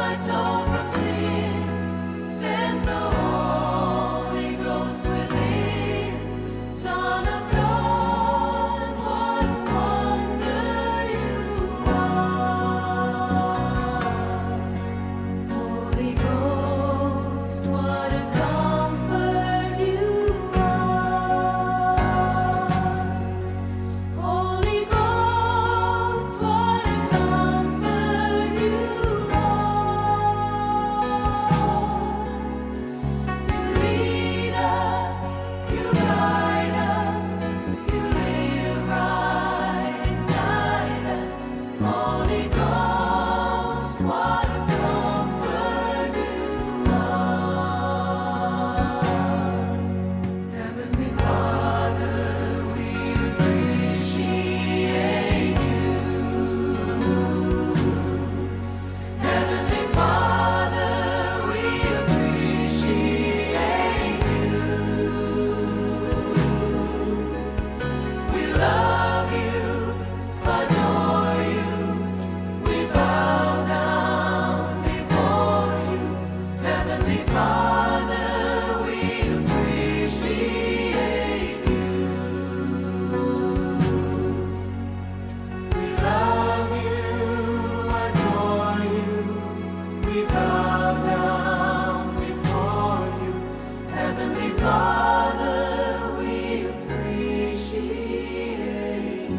My soul from sin, sent the Holy Ghost within. Son of God, what a wonder you are. Holy Ghost, what a comfort you are. Holy Ghost, what a comfort you are. You lead us, you guide us, you live right inside us. Holy Ghost, what a comfort you are. Heavenly Father, we appreciate you. Heavenly Father, we appreciate you. We love you, adore you. We bow down before you. Heavenly Father, we appreciate you. We love you, adore you. We bow down before you. Heavenly Father, we appreciate you.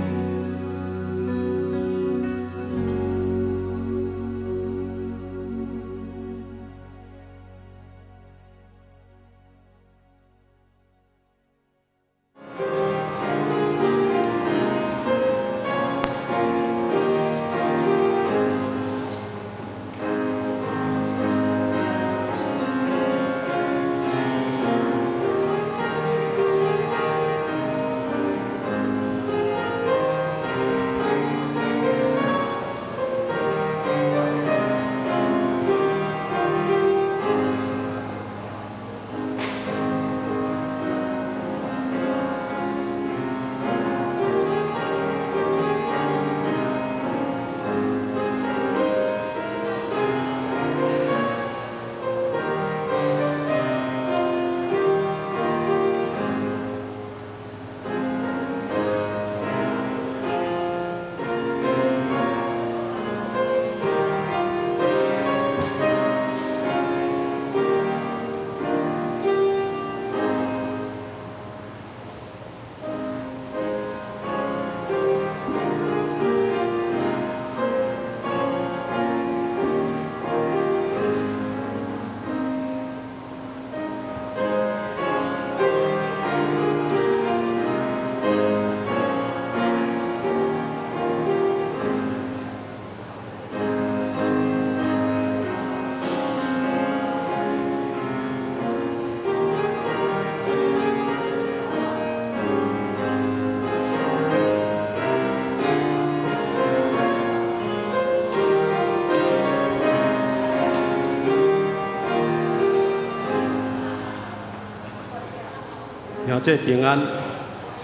兄弟平安，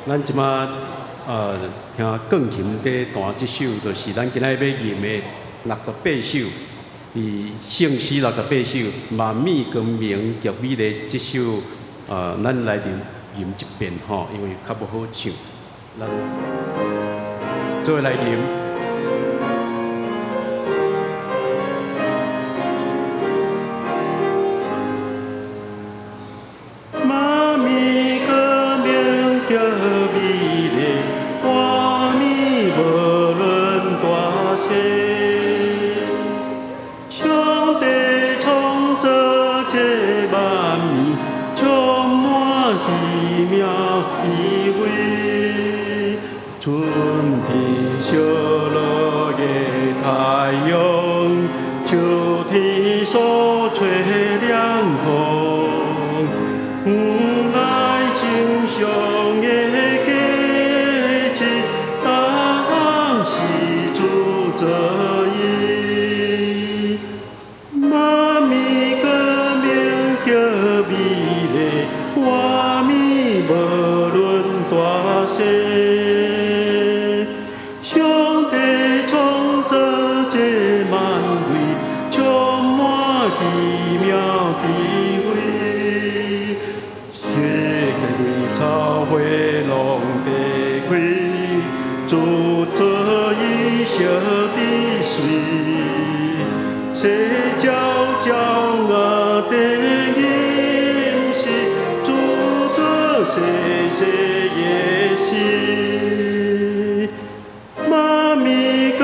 咱這馬聽鋼琴佇彈這首，就是咱今仔日欲吟的六十八首，佇聖詩六十八首《萬物光明極美麗》這首，咱來吟吟一遍吼，因為較無好唱，咱做伙來吟。萬物光明極美麗，畫面無論大細。上帝創造這萬物，充滿奇妙智慧。春天燒熱的太陽，秋天所吹涼風。遠來正常的季節，當是主造伊。萬物光明極美麗，畫面無論大細。上帝創造這萬類，充滿奇妙智慧，雪花草花攏地開，自做伊小的水，洗鳥鳥仔的吟詩，自做細細的詩。媽咪歌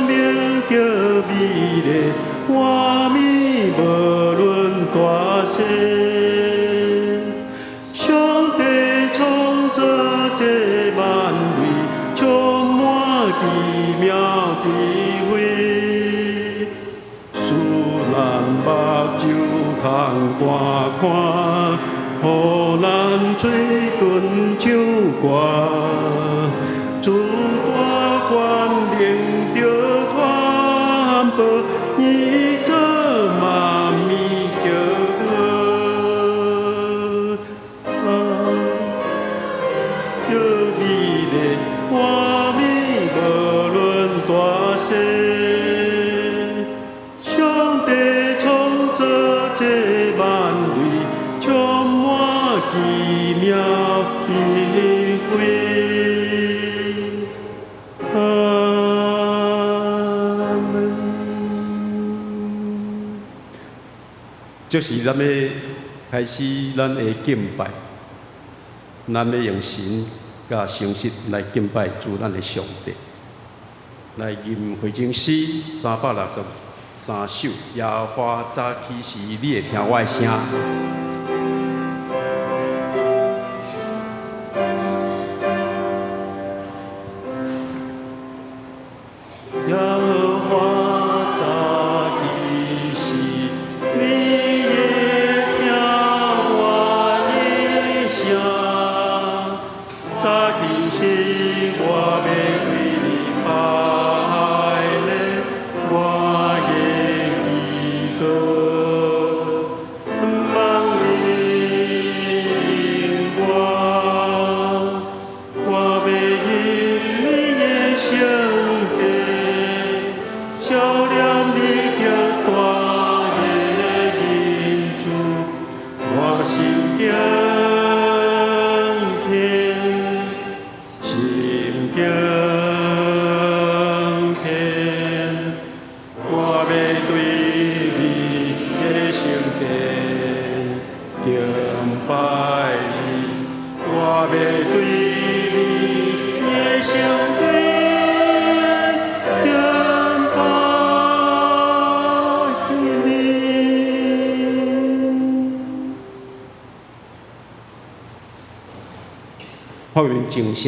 名叫美麗，畫面無論大細。上帝創造這萬類，充滿奇妙智慧，使咱目睭通觀看，予咱喙唇唱歌。自大權能著傳播，伊做媽咪叫啊，叫美麗畫面無論大細。上帝創造這萬類，充滿奇妙智慧。阿門。這是咱欲開始咱的敬拜，咱欲用神佮誠實來敬拜主咱的上帝。來吟回正詩363首，耶和華早起時，你會聽我的聲。耶和華早起時，你會聽我的聲。早起時，我欲對你拜禮，我的祈禱，望你應我，我欲入你的聖殿，想念你極大的恩慈，我心敬虔，心敬虔，我欲對你的聖殿敬拜你，我欲對你的聖殿敬拜你。發明靜聲。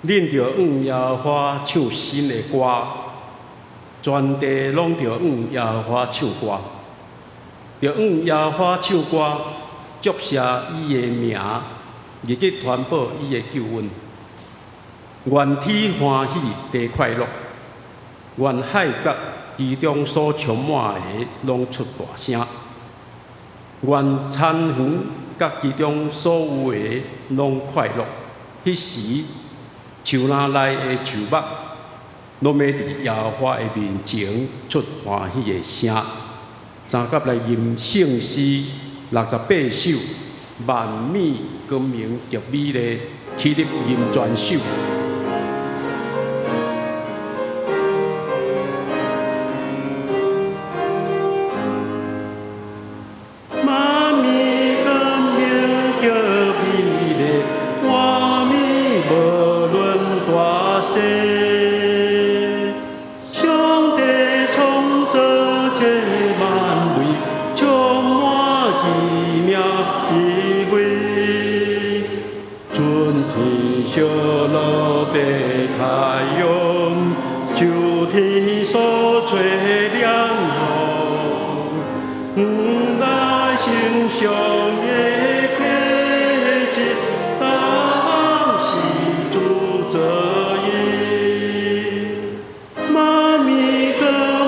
恁著向耶和華唱新的歌，全地攏著向耶和華唱歌，著向耶和華唱歌，祝謝伊的名，日日傳報伊的救恩。願天歡喜，地快樂，願海佮其中所充滿的攏出大聲。願田園佮其中所有的攏快樂。彼時，樹林內的樹木，攏欲佇耶和華的面前出歡喜的聲。三佮來吟聖詩68首，萬米光明極美麗，起立吟全首。萬面光明極美麗，畫面無論大細，上帝創造這萬類，充滿奇妙智慧。春天小落地太陽，秋天所吹涼風，來成上的季節，當是主造的。萬面光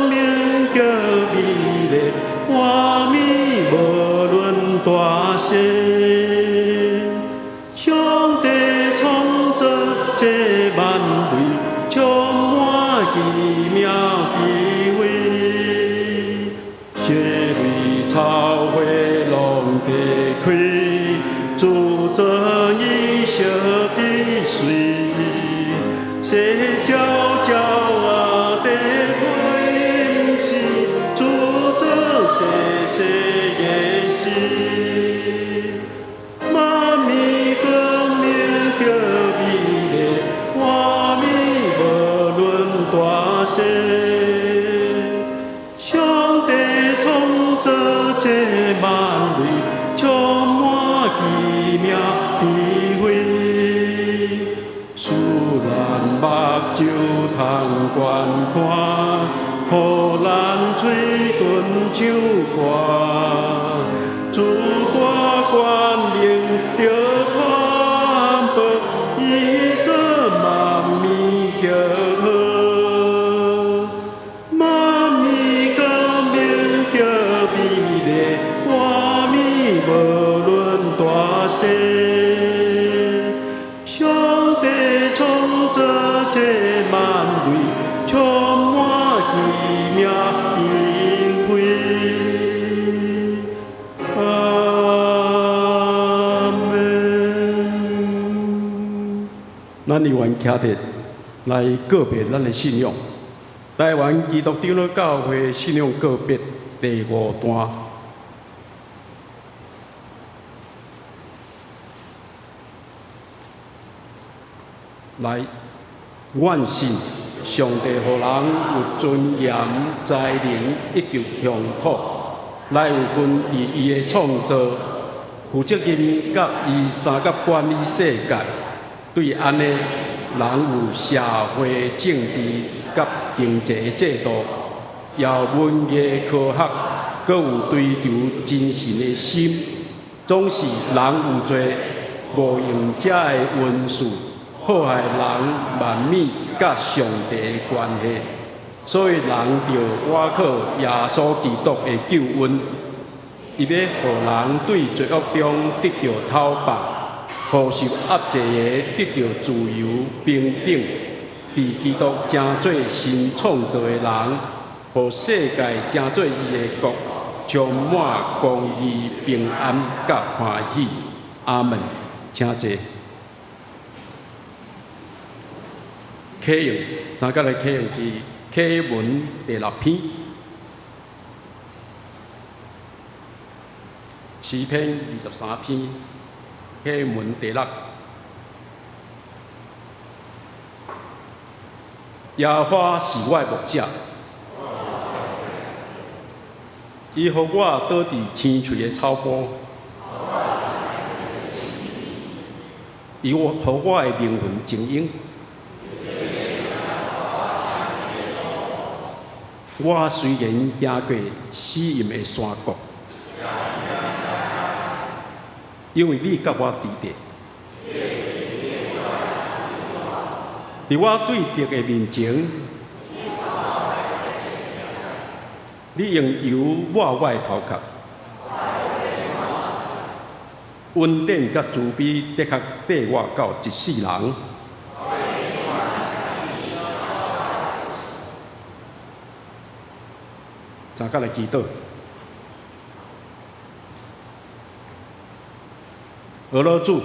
明極美麗，畫面無論大細，上帝創造這萬類，充滿奇妙智慧。雪蕊草花攏在開，主造伊惜的水，雪皎皎啊在開時，主造細細的事。萬面光明極美麗，畫面無論大細，上帝創造這萬類，充滿奇妙智慧，使咱目睭通觀看，予咱喙唇唱歌，主大權能著傳報，伊做萬面極好。萬面光明極美麗，畫面無論大細，上帝創造這萬類，充滿奇妙智慧。阿們。咱猶原徛佇來告別咱的信仰。台灣基督長老教會信仰告別第五段。來，願信上帝予人有尊嚴、才能以及鄉土，來有份佇伊的創造，負責任佮伊相佮管理世界。對按呢，人有社會政治佮經濟的制度，也有文藝科學，閣有追求真神的心，總是人有濟無用者的恩賜，破壞人萬米佮上帝的關係，所以人著倚靠耶穌基督的救恩，伊欲予人對罪惡中得著透放，予受壓制的得著自由平等，佇基督成做新創造的人，予世界成做伊的國，充滿公義、平安佮歡喜。阿門。請坐。啟用，三佮來啟用是啟文第六篇，詩篇23篇，啟文第六。耶和華是我的牧者，伊予我倒佇青翠的草坡，伊予我的靈魂靜養。我雖然行過死蔭的山谷，因為你佮我佇咧，佇我對敵的面前，你用油抹我的頭殼，恩典佮慈悲的確綴我到一世人。三佮來祈禱。阿老主，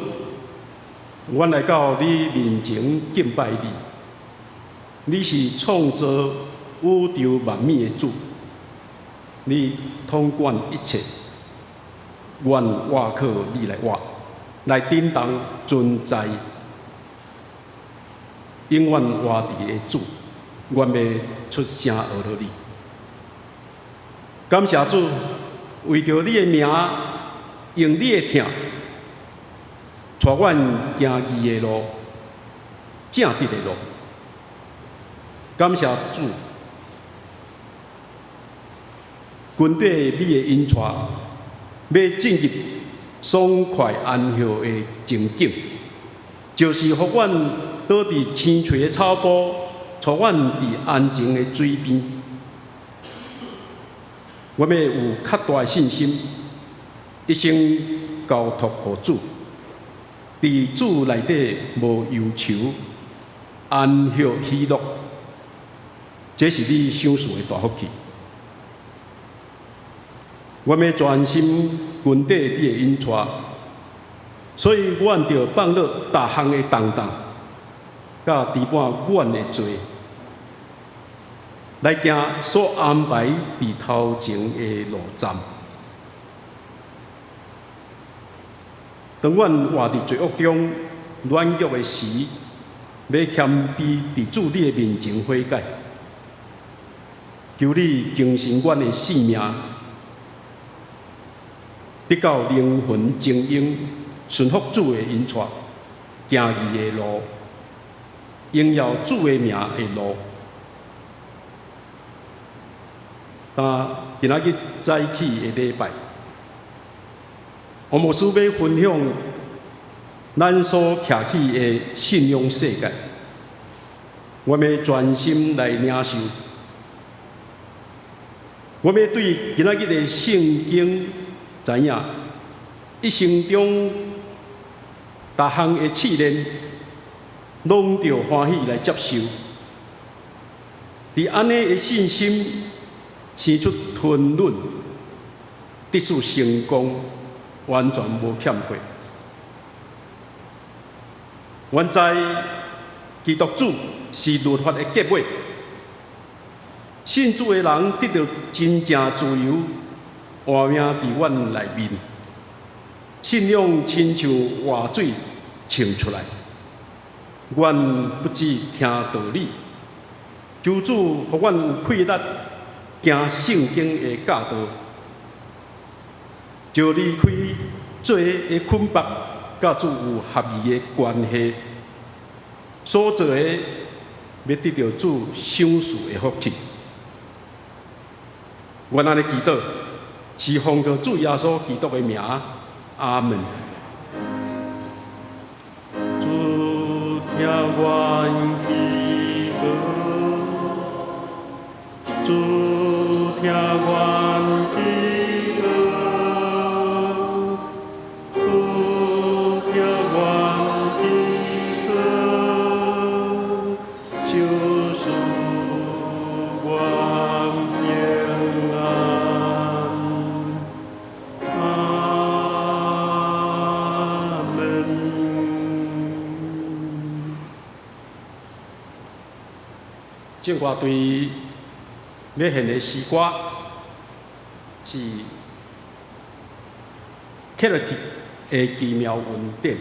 阮來到你面前敬拜你。你是創造宇宙萬物的主，你統管一切。阮倚靠你來活，來振動存在，永遠活佇的主，阮欲出聲阿羅你。感謝主，為著你的名，用你的疼，帶阮行義的路，正直的路。感謝主，跟綴你的引帶，欲進入爽快安歇的情景，就是予阮倒佇青翠的草埔，帶阮佇安靜的水邊。阮欲有較大的信心，一生交託予主，佇主內底無憂愁，安歇喜樂，這是你賞賜的大福氣。阮欲專心跟綴你的引帶，所以阮著放落逐項的重擔，佮擔搬阮的罪，來行所安排佇頭前的路站。當阮活佇罪惡中軟弱的時，欲謙卑佇主你的面前悔改，求你更新阮的性命，得到靈魂精英，順服主的引帶，行義的路，榮耀主的名的路。今今仔日早起的禮拜，王牧師欲分享咱所徛起的信仰世界，我欲專心來領受。我欲對今仔日的聖經知影，一生中逐項的試煉，攏著歡喜來接受。佇按呢的信心生出吞忍，得數成功，完全無欠缺。阮知基督主是律法的結尾，信主的人得著真正自由，活命佇阮內面，信仰親像活水衝出來。阮不只聽道理，求主予阮有氣力行聖經的教導，就離開罪的捆綁，佮主有合宜的關係，所做的欲得著主賞賜的福氣。阮按呢祈禱，是奉靠主耶穌基督的名，阿門。主聽阮祈禱，主聽阮祈禱，主聽阮祈禱，賞賜阮平安。阿門。正歌隊欲獻的詩歌是 Celtic 的奇妙恩典。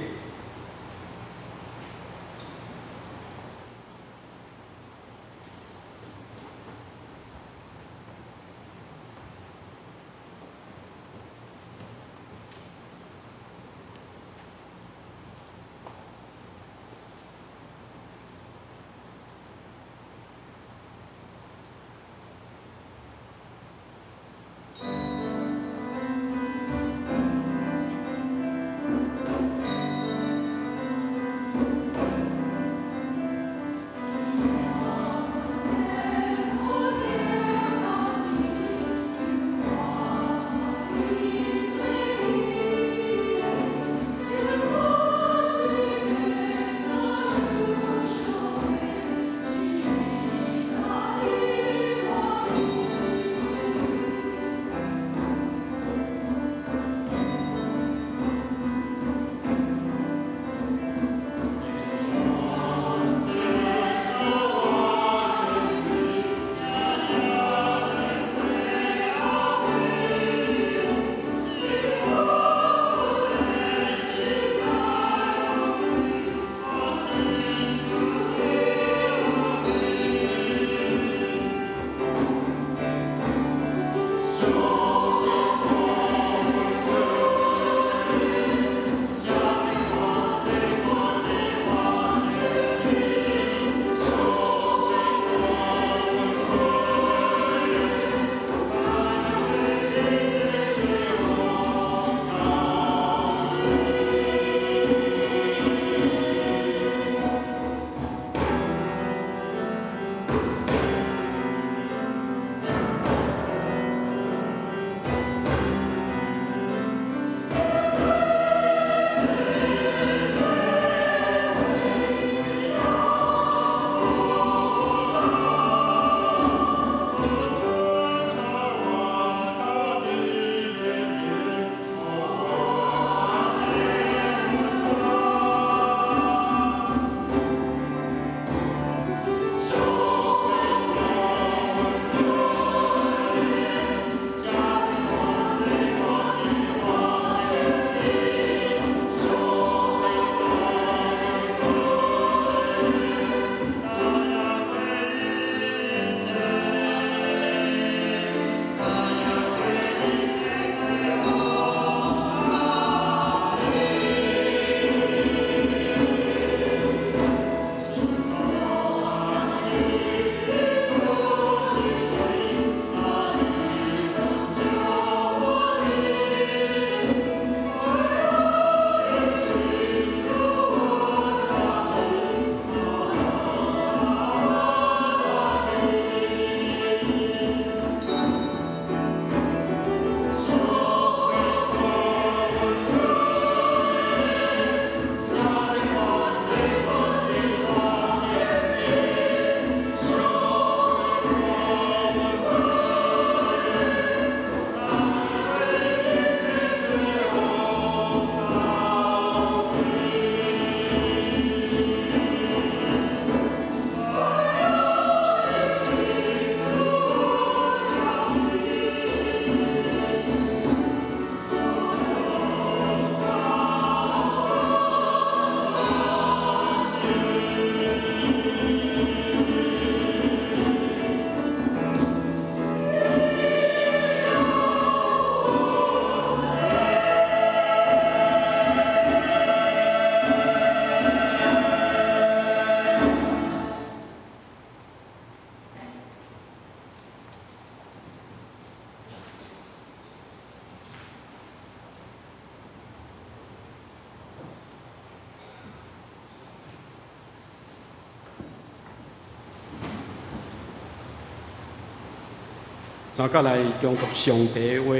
三佮來恭讀上帝話，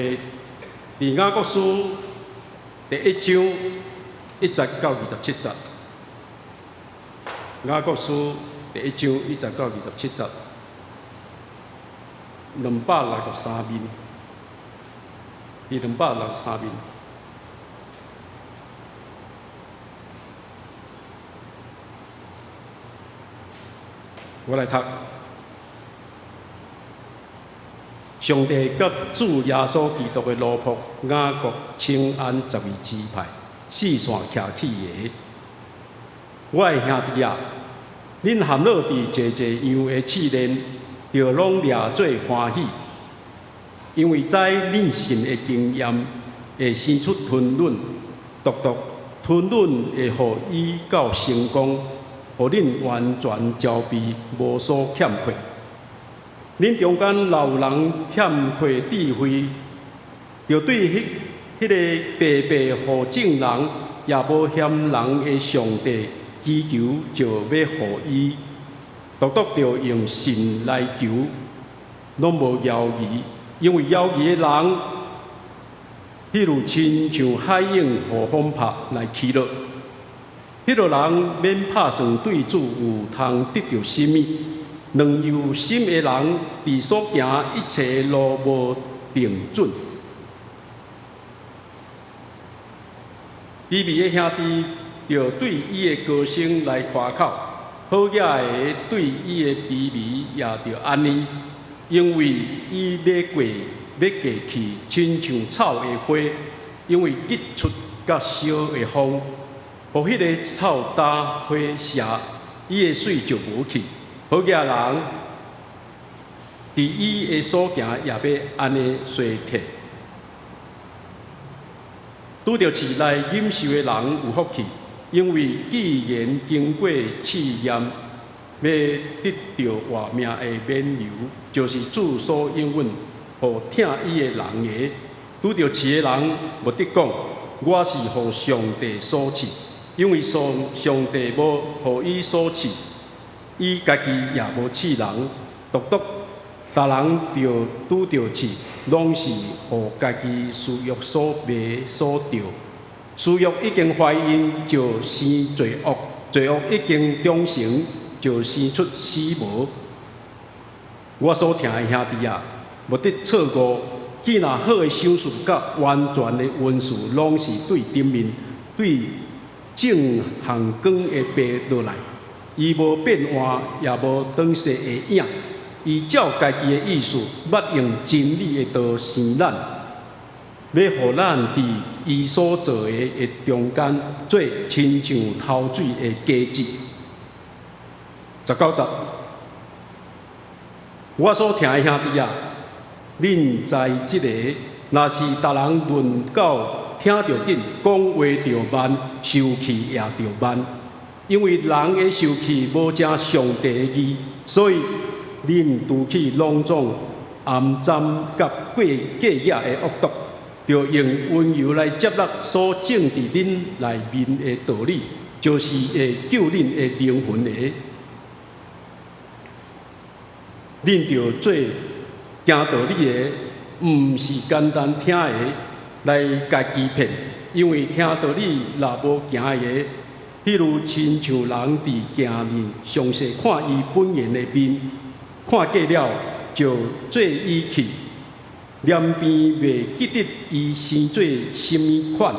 佇雅各書第一章一節到二十七節。雅各書第一章一節到二十七節，263面，第263面。我來讀。上帝佮主耶穌基督的奴僕雅各請安十二支派四散徛起的，我的兄弟啊，恁陷落佇濟濟樣的試煉，著攏掠做歡喜，因為知恁信的經驗會生出吞忍，獨獨吞忍會予伊到成功，予恁完全焦備，無所欠缺。恁中間若有人欠缺智慧，著對彼個白白予眾人，也無嫌人的上帝祈求，就欲予伊。獨獨著用信來求，攏無猶疑，因為猶疑的人，彼如親像海湧予風拍來起落。彼個人免拍算對主有通得著啥物。軟弱心的人，佇所行一切路無定準。卑微的兄弟，著對伊的高升來誇口；好額的對伊的卑微也著按呢，因為伊欲過去，親像草的花，因為日出佮燒的風，予彼个草焦花謝，伊的媠就無去。好額人佇伊的所行也欲按呢衰退。拄著試來忍受的人有福氣，因為既然經過試驗，欲得著活命的免猶，就是主所應允予疼伊的人的。拄著試的人，莫得講，我是予上帝所試，因為上帝無予伊所試。伊家己也無試人，獨獨逐人著拄著試，攏是予家己私欲所迷所著。私欲已經懷孕，就生罪惡；罪惡已經長成，就生出死亡。我所疼的兄弟啊，莫得錯誤。既若好的賞賜佮完全的恩賜，攏是對頂面對正向光的爸落來。伊無變換，也無轉逝的影。伊照家己的意思，捌用真理的道生咱，欲予咱佇伊所造的中間，做親像頭水的果子。19節，我所疼的兄弟啊，恁知這個，若是逐人論到聽著緊，講話著慢，受氣也著慢。因為人的受氣無成上帝的義，所以恁除去攏總頷讖佮過假的惡毒，著用溫柔來接納所種佇恁內面的道理，就是會救恁的靈魂的。恁著做行道理的，毋是簡單聽的來共欺騙，因為聽道理若無行的，彼如親像人佇鏡面詳細看伊本然的面，看過了就做伊去，連便袂記得伊生做啥物款。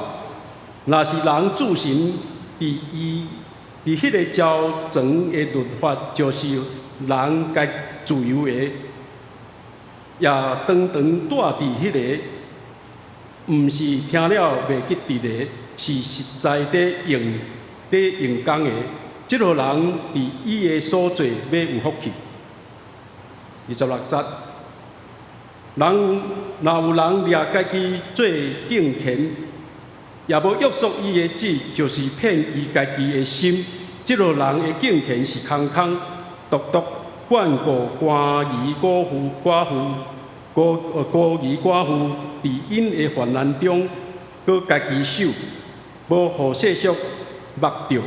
若是人注神佇伊佇彼个招傳的律法，就是人該自由的，也常常帶佇彼个，毋是聽了袂記得的，是實在佇用工的，這號人佇伊的所做欲有福氣。26節，人若有人掠家己做敬虔，也無約束伊的舌，就是騙伊家己的心。這號人的敬虔是空空，獨獨勸告孤兒寡婦、寡婦、孤兒寡婦，佇𪜶的患難中，閣家己守，無予世俗目著。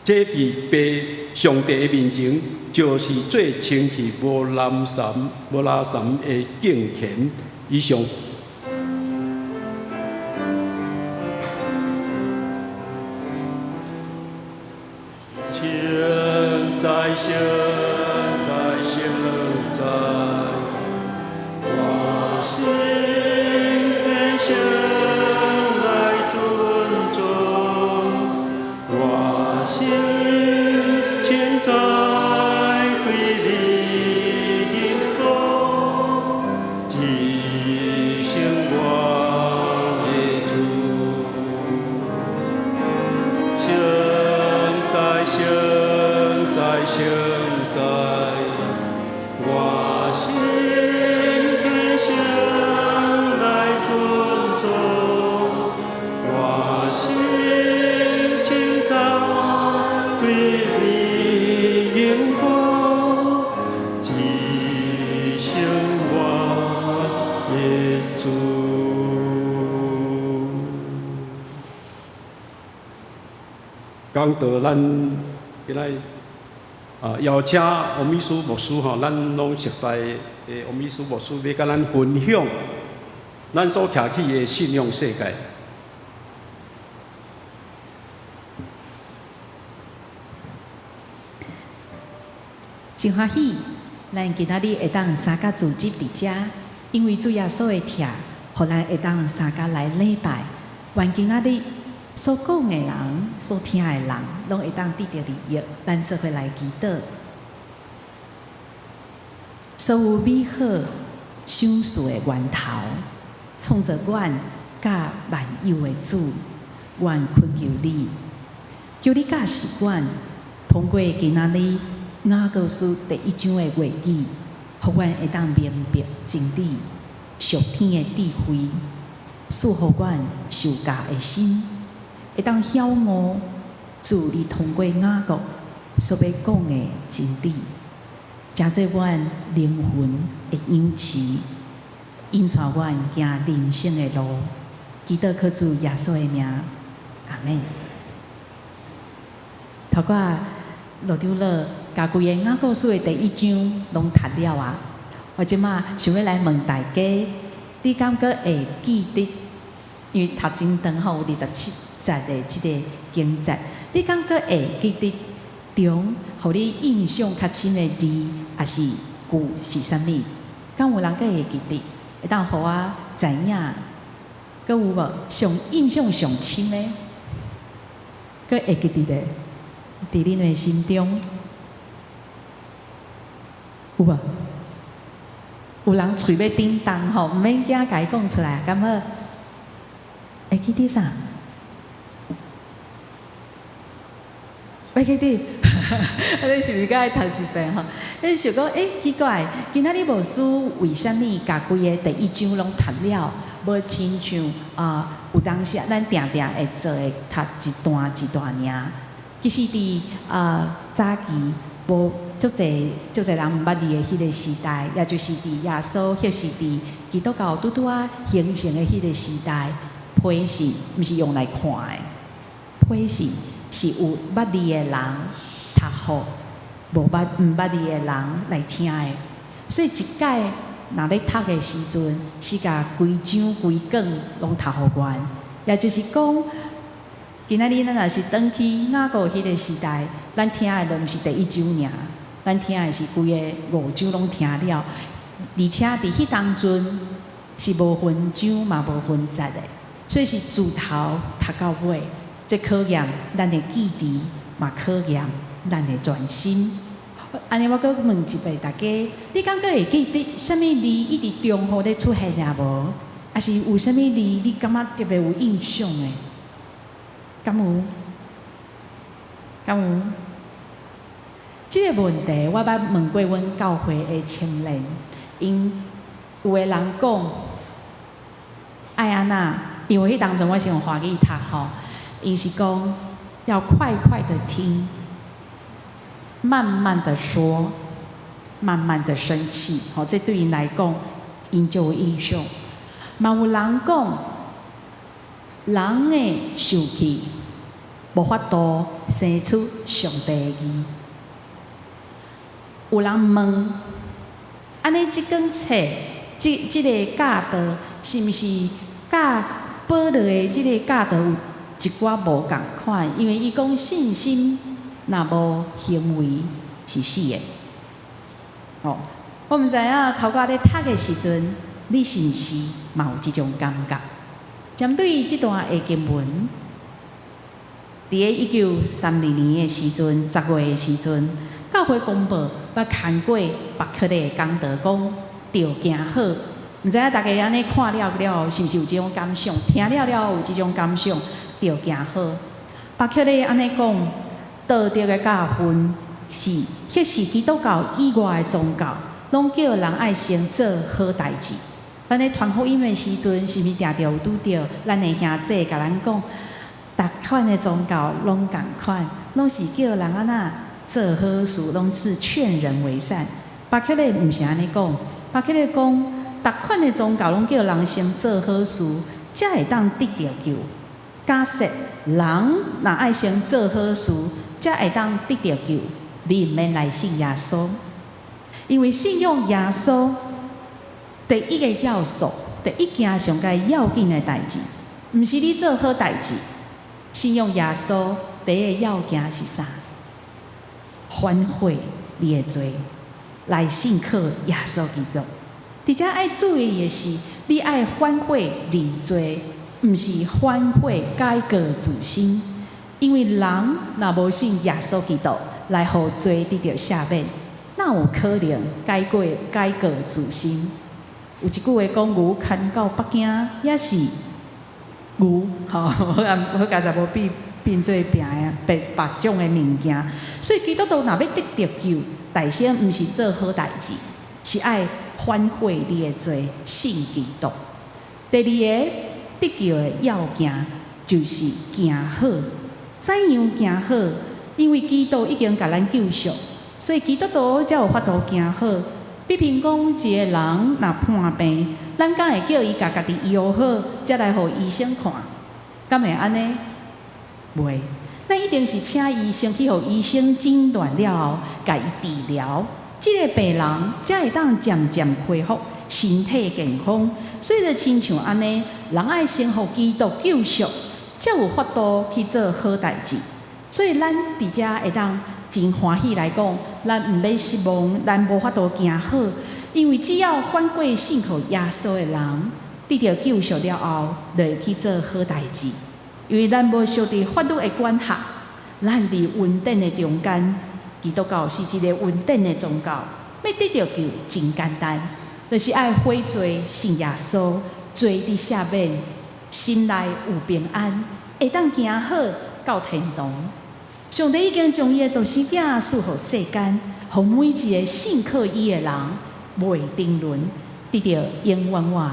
這佇爸上帝的面前，就是做清氣無藍欉無拉欉的敬虔。以上。聖哉聖哉聖哉，我心虔誠來尊重，我心清早歸你吟歌，至聖我的主。聖哉聖哉聖哉，我心虔誠來尊重，我心清早歸你吟歌，至聖我的主。講到咱今仔啊，邀請王美書牧師吼，咱攏熟似的王美書牧師，欲佮咱分享咱所徛起的信仰世界。真歡喜，咱今仔日會當三家聚集佇遮，因為主耶穌的疼，予咱會當三家來禮拜。願今仔日所講的人、所聽的人，攏會當得著利益。咱做伙來祈禱，所有美好賞賜的源頭，創造阮佮萬有的主，阮懇求你，求你教示阮，通過今仔日雅各書第一章的話語，予阮會當明白真理，屬天的智慧，賜予阮受教的心，會當曉悟主你通過雅各所欲講的真理，成做阮靈魂的養飼，引帶阮行人生的路。祈禱靠主耶穌的名，阿們。頭拄羅長老共規个雅各書的第一章攏讀了啊！我這馬想欲來問大家，你敢閣會記得？因為讀真長吼，有27節的這个經節，你敢閣會記得中予你印象較深的字，抑是句是啥物？敢有人閣會記得？會當予我知影？閣有無上印象上深的？閣會記得的？佇恁的心中有無？有人喙欲叮當吼，毋免驚，共伊講出來，敢好？會記得啥？會記得？你是毋是閣愛讀一遍吼？你想講，欸，奇怪，今仔日牧師為啥物共規个第一章攏讀了，無親像啊？有當時咱定定會做的，讀一段一段爾。其實佇啊早期無足濟足濟人毋捌字的彼个時代，也就是佇耶穌或是佇基督教拄拄仔形成的彼个時代，批信毋是用來看的，批信是有捌字的人讀予無捌毋捌字的人來聽的。所以一擺若咧讀的時陣，是共規章規卷攏讀予完，也就是講，今仔日咱若是轉去雅各彼个時代，咱聽的都毋是第一章爾，咱聽的是規个五章攏聽了，而且佇彼當陣是無分章嘛無分節的，所以是自頭讀到尾，這考驗咱的記憶，嘛考驗咱的專心。按呢，我閣問一遍大家，你敢閣會記得啥物字一直重複咧出現也無？抑是有啥物字你感覺特別有印象的？敢有？敢有？這个問題我捌問過阮教會的青年，𪜶有的人講愛按怎？因為彼當陣我是用華語讀吼，𪜶是講要快快的聽，慢慢的說，慢慢的生氣。吼，這對𪜶來講，𪜶就有印象。嘛有人講，人的受氣無法度生出上帝的義。有人問，按呢這卷冊，這個教導，是毋是佮保羅的這个教導有一寡無仝款？因為伊講信心若無行為是死的。哦，我毋知影頭拄咧讀的時陣，你是毋是嘛有這種感覺？針對這段的經文，佇咧1932年的時陣，10月的時陣，教會公報捌刊過巴克禮的講道，講著行好。毋知影大家按呢看了了後，是毋是有這種感想？聽了了後有這種感想，著行好。巴克禮按呢講，道德的教訓是，彼是基督教以外的宗教，攏叫人愛先做好代誌。咱咧傳福音的時陣，是毋是定定有拄著咱的兄弟共咱講，逐款的宗教攏仝款，攏是叫人按怎做好事，攏是勸人為善。巴克禮毋是按呢講，巴克禮講，逐款的宗教攏叫人先做好事，才會當得著救。假設人若愛先做好事，才會當得著救，你毋免來信耶穌，因為信仰耶穌第一个要素，第一件上蓋要緊的代誌，毋是你做好代誌。信仰耶穌第一个要件是啥？反悔你的罪，來信靠耶穌基督。佇遮愛注意的是，你愛反悔認罪，毋是反悔改過自新。因為人若無信耶穌基督，來予罪得著赦免，哪有可能改過自新？有一句話講，牛牽到北京也是牛，吼，好佳哉無變做別啊，別別種的物件。所以基督徒若欲得著救，大先毋是做好代誌，是愛反悔你的罪，信基督。第二个得救的要件就是行好。怎樣行好？因為基督已經共咱救贖，所以基督徒才有法度行好。比如講，一個人若破病，咱敢會叫伊共家己醫好，才來予醫生看？敢會按呢？袂，咱一定是請醫生去予醫生診斷了後，共伊治療，這个病人才會當漸漸恢復身體健康。所以就親像按呢，人愛先予基督救贖，才有法度去做好代誌。所以咱佇遮會當真歡喜來講，咱毋免失望，咱無法度行好，因為只要反悔信靠耶穌的人，得著救贖了後，就會去做好代誌。因為咱無受佇法律的管轄，咱佇恩典的中間，基督教是一个恩典的宗教，欲得著救真簡單，就是愛悔罪信耶穌，罪得赦免，心內有平安，會當行好到天堂。上帝已經將伊的獨生囝賜予世間，予每一个信靠伊的人袂沉淪，得著永遠活。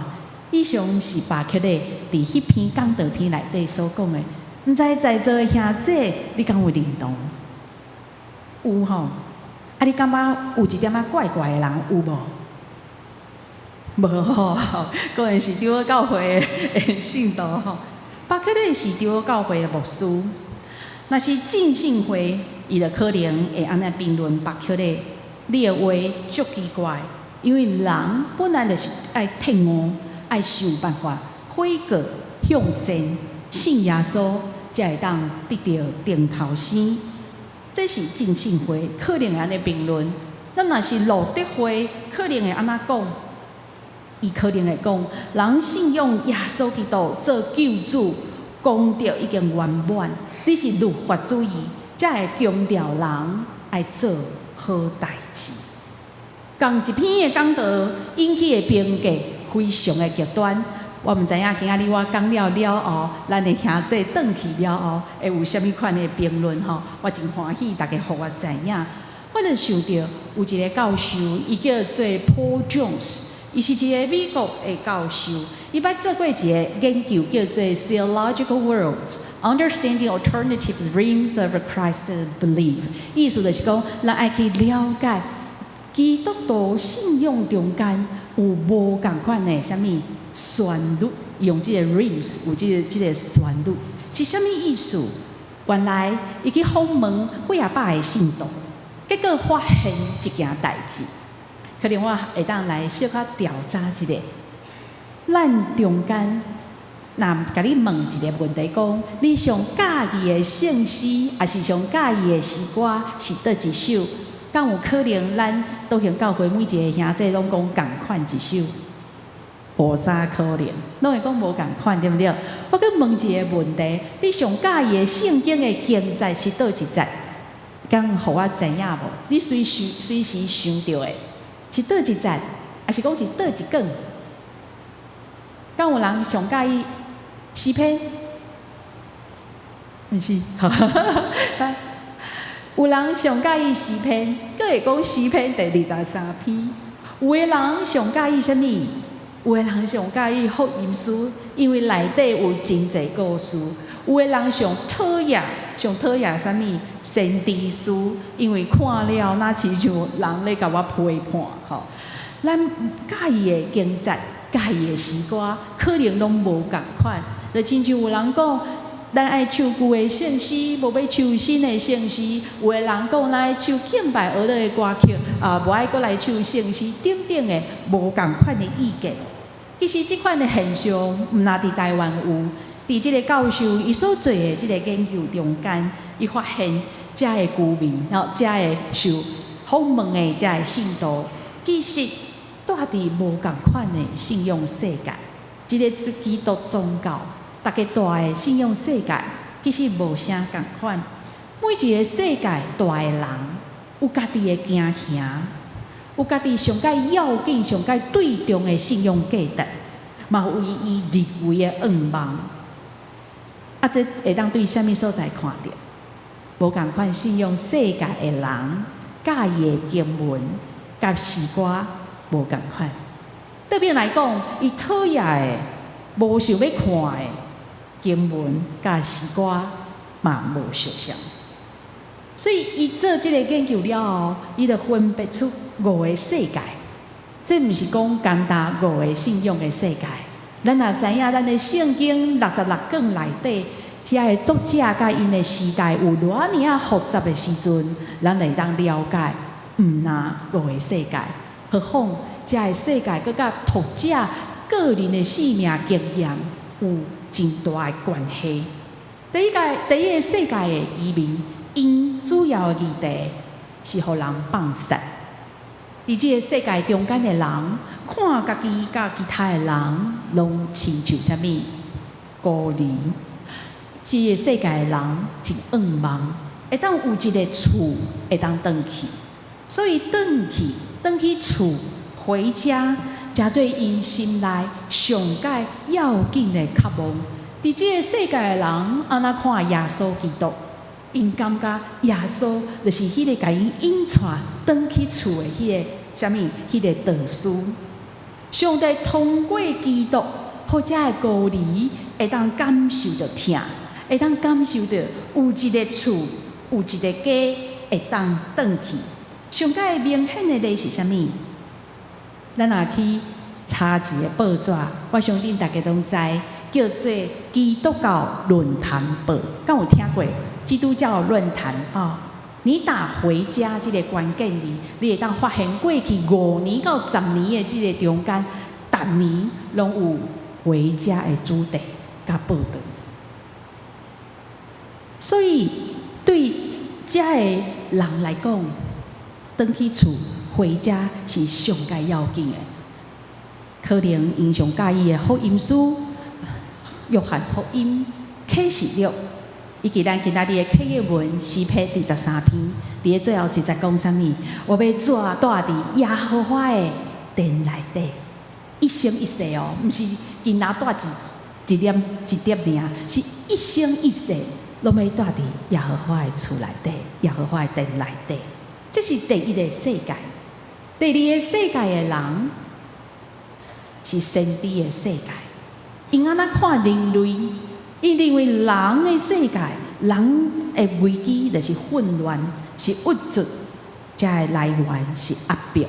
以上是巴克禮佇彼篇講道篇內底所講的，毋知在座的兄弟，你敢有認同？有吼？啊，你感覺有一點仔怪怪的人有無？無吼，果然是長老教會的信徒吼。巴克禮是長老教會的牧師，若是浸信會，伊就可能會按呢評論巴克禮，你的話足奇怪，因為人本來就是愛退悟，愛想辦法悔過向善，信耶穌，才會當得著頂頭生。這是浸信會可能會按呢評論。咱若是路德會，可能會按怎講？伊可能會講，人信仰耶穌基督做救主，功德已經圓滿。你是律法主義，才會強調人愛做好代誌。仝一篇的講道引起的評價非常的極端。我毋知影今仔日我講了了後，咱的兄弟轉去了後，會有啥物款的評論吼？我真歡喜大家予我知影。我就想著有一个教授，伊叫做 Paul Jones，伊是一个美國的教授，伊捌做過一个研究，叫做 Theological Worlds Understanding Alternative Realms of Christ Belief。意思就是講，咱愛去了解基督徒信仰中間有無仝款的啥物旋律，用這个 realms 有這个旋律是啥物意思？原來伊去訪問幾仔百个信徒。結果發現一件代誌，可能我會當來小可調查一下，咱中間若共你問一个問題，講你上喜歡的聖詩，抑是上喜歡的詩歌是佗一首？敢有可能咱道行教會每一個兄弟攏講仝款一首？無啥可能，攏會講無仝款，對毋對？我閣問一个問題：你上喜歡的聖經的經節是佗一節？敢予我知影無？你隨時隨時想著的，是佗一節，抑是講是佗一卷？敢有人上喜歡詩篇？毋是，有人上喜歡詩篇，閣會講詩篇第23篇。有的人上喜歡啥物？有的人上喜歡福音書，因為內底有真濟故事。有的人上討厭，上討厭啥物？先知書，因為看了若親像人咧共我批判吼。咱喜歡的經節、喜歡的詩歌，可能攏無仝款。就親像有人講，咱愛唱舊的聖詩，無欲唱新的聖詩。有的人講，咱愛唱敬拜樂的歌曲，啊，無愛閣來唱聖詩，等等的無仝款的意見。其實這款的現象，毋但佇台灣有，佇這个教授伊所做的這个研究中間，伊發現遮的居民，吼，遮的受訪問的遮的信徒，其實蹛佇無仝款的信仰世界，這个基督宗教，逐家蹛的信仰世界，其實無啥仝款。每一个世界蹛的人，有家己的經營，有家己上蓋要緊、上蓋對重的信仰價值，嘛有伊認為的願望。啊，這會當對啥物所在看著？無仝款信仰世界的人，喜歡的經文佮詩歌無仝款。對面來講，伊討厭的、無想欲看的經文佮詩歌嘛無相像。所以，伊做這个研究了後，伊就分別出五个世界。這毋是講簡單五个信仰的世界。咱若知影，咱的聖經六十六卷內底，遐个作者佮𪜶的時代有偌爾仔複雜的時陣，咱會當了解，毋但五个世界，何況這个世界閣佮讀者個人的生命經驗有真大的關係。第一个世界的居民，𪜶主要的議題是予人放殺。佇這个世界中間的人，看家己佮其他的人，攏親像啥物孤兒。這个世界的人真願望，會當有一个厝會當轉去，所以轉去，轉去厝回家，成做𪜶心內上蓋要緊的渴望。佇這个世界的人按怎看耶穌基督？𪜶感覺耶穌就是彼个共𪜶引帶轉去厝的彼个啥物？彼个導師。上帝通過基督，予遮的孤兒會當感受著疼，會當感受著有一个厝，有一个家會當轉去。上蓋明顯的例是啥物？咱若去查一个報紙，我相信大家攏知，叫做《基督教論壇報》，敢有聽過？基督教論壇報，你打回家這个關鍵字，你會當發現過去5年到10年的這个中間，逐年攏有回家的主題佮報導。所以對遮的人來講，轉去厝回家是上蓋要緊的。可能𪜶上喜歡的福音書，約翰福音啟示錄，以及咱今仔日的啟示文詩篇第十三篇，佇咧最後一節講啥物？我欲蹛佇耶和華的殿內底，一生一世哦，毋是今仔蹛一一點一點爾，是一生一世攏欲蹛佇耶和華的厝內底，耶和華的殿內底。這是第一个世界。第二个世界的人是先知的世界，𪜶按怎看人類？𪜶認為人的世界，人的危機就是混亂，是鬱卒，遮的來源是壓迫。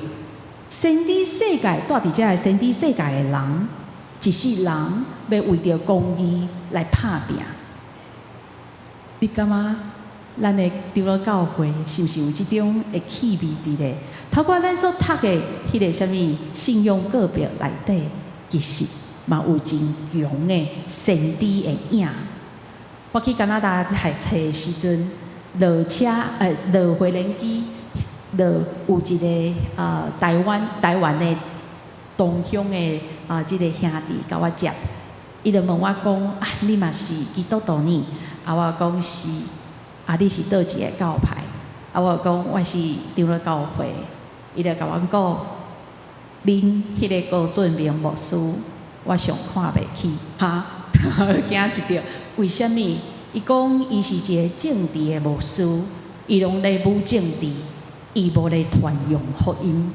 先知世界蹛佇遮个先知世界的人，一世人欲為著公義來拍拚。你感覺咱的長老教會是毋是有這種的氣味佇咧？透過咱所讀的彼个啥物信仰告白內底，其實嘛有真強的先知的影。我去加拿大讀冊的時陣，落車落飛輪機，落有一个台灣的同鄉的啊，這个兄弟共我接，伊就問我講啊，你嘛是基督徒呢？啊，我講是。啊，你是佗一个教派？啊，我講我是長老教會。伊就共我講，恁彼个高俊明牧師，我上看袂起，哈，驚一跳。為啥物？伊講伊是一个政治的牧師，伊攏咧舞政治，伊無咧傳揚福音。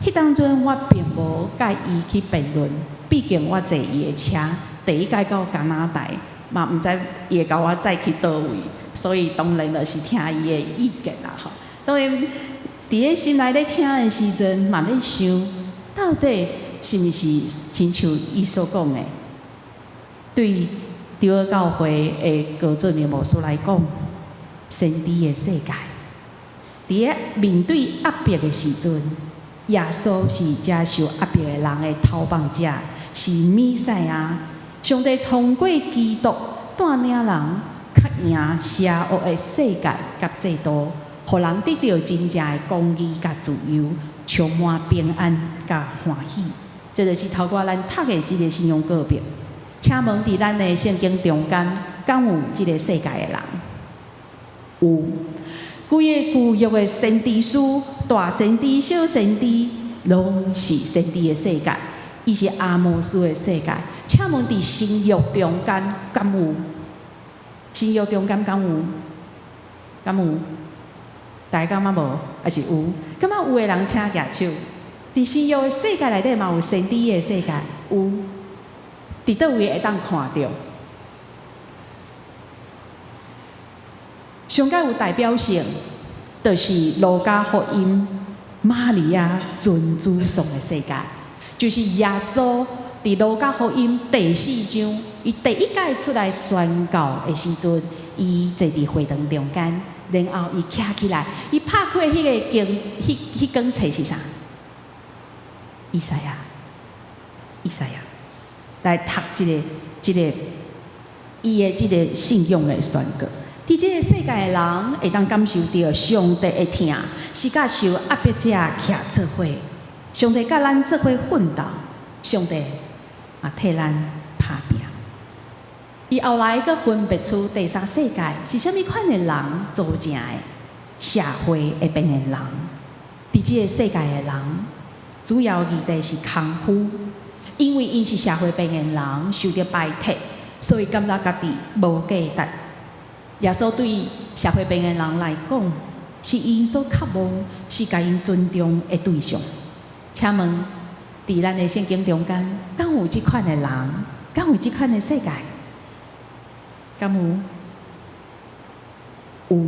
彼當陣我並無佮伊去辯論，畢竟我坐伊的車，第一擺到加拿大，嘛毋知伊會共我載去佗位，所以當然就是聽伊的意見啦吼。當然，佇咧心內咧聽的時陣，嘛咧想，到底是毋是親像伊所講的？對長老教會的高俊明牧師來講，先知的世界，佇咧面對壓迫的時陣，耶穌是這受壓迫的人的逃亡者，是彌賽亞。上帝通過基督帶領人，較贏邪惡的世界佮制度，予人得著真正的公義佮自由，充滿平安佮歡喜。這就是透過咱讀的這个信仰告白。請問佇咱的聖經中間，敢有這个世界的人？有。規个舊約的先知書，大先知、小先知，攏是先知的世界，伊是阿摩司的世界。請問佇新約中間，敢有？新約中間敢有？敢有？大家感覺無？抑是有？感覺有的人請舉手。佇新約的世界內底嘛有先知的世界，有。佇佗位會當看著？上較有代表性，就是路加福音瑪利亞尊主頌的世界，就是耶穌佇路加福音第四章，伊第一擺出來宣告的時陣，伊坐佇會堂中間，然後伊徛起來，伊拍開彼个經，彼卷冊是啥？以賽亞，以賽亞來讀這個伊的這个信仰的宣告。佇這个世界的人會當感受著上帝的疼，是佮受壓迫者徛做伙。上帝佮咱做伙奮鬥，上帝嘛替咱拍拚。伊後來閣分別出第三世界是啥物款的人組成的社會的邊緣人。佇這个世界的人，主要議題是空虛，因為𪜶是社會邊緣人，受著排斥，所以感覺家己無價值。耶穌對社會邊緣人來講，是𪜶所渴望，是共𪜶尊重的對象。請問，佇咱的聖經中間，敢有這款的人？敢有這款的世界？敢有？有。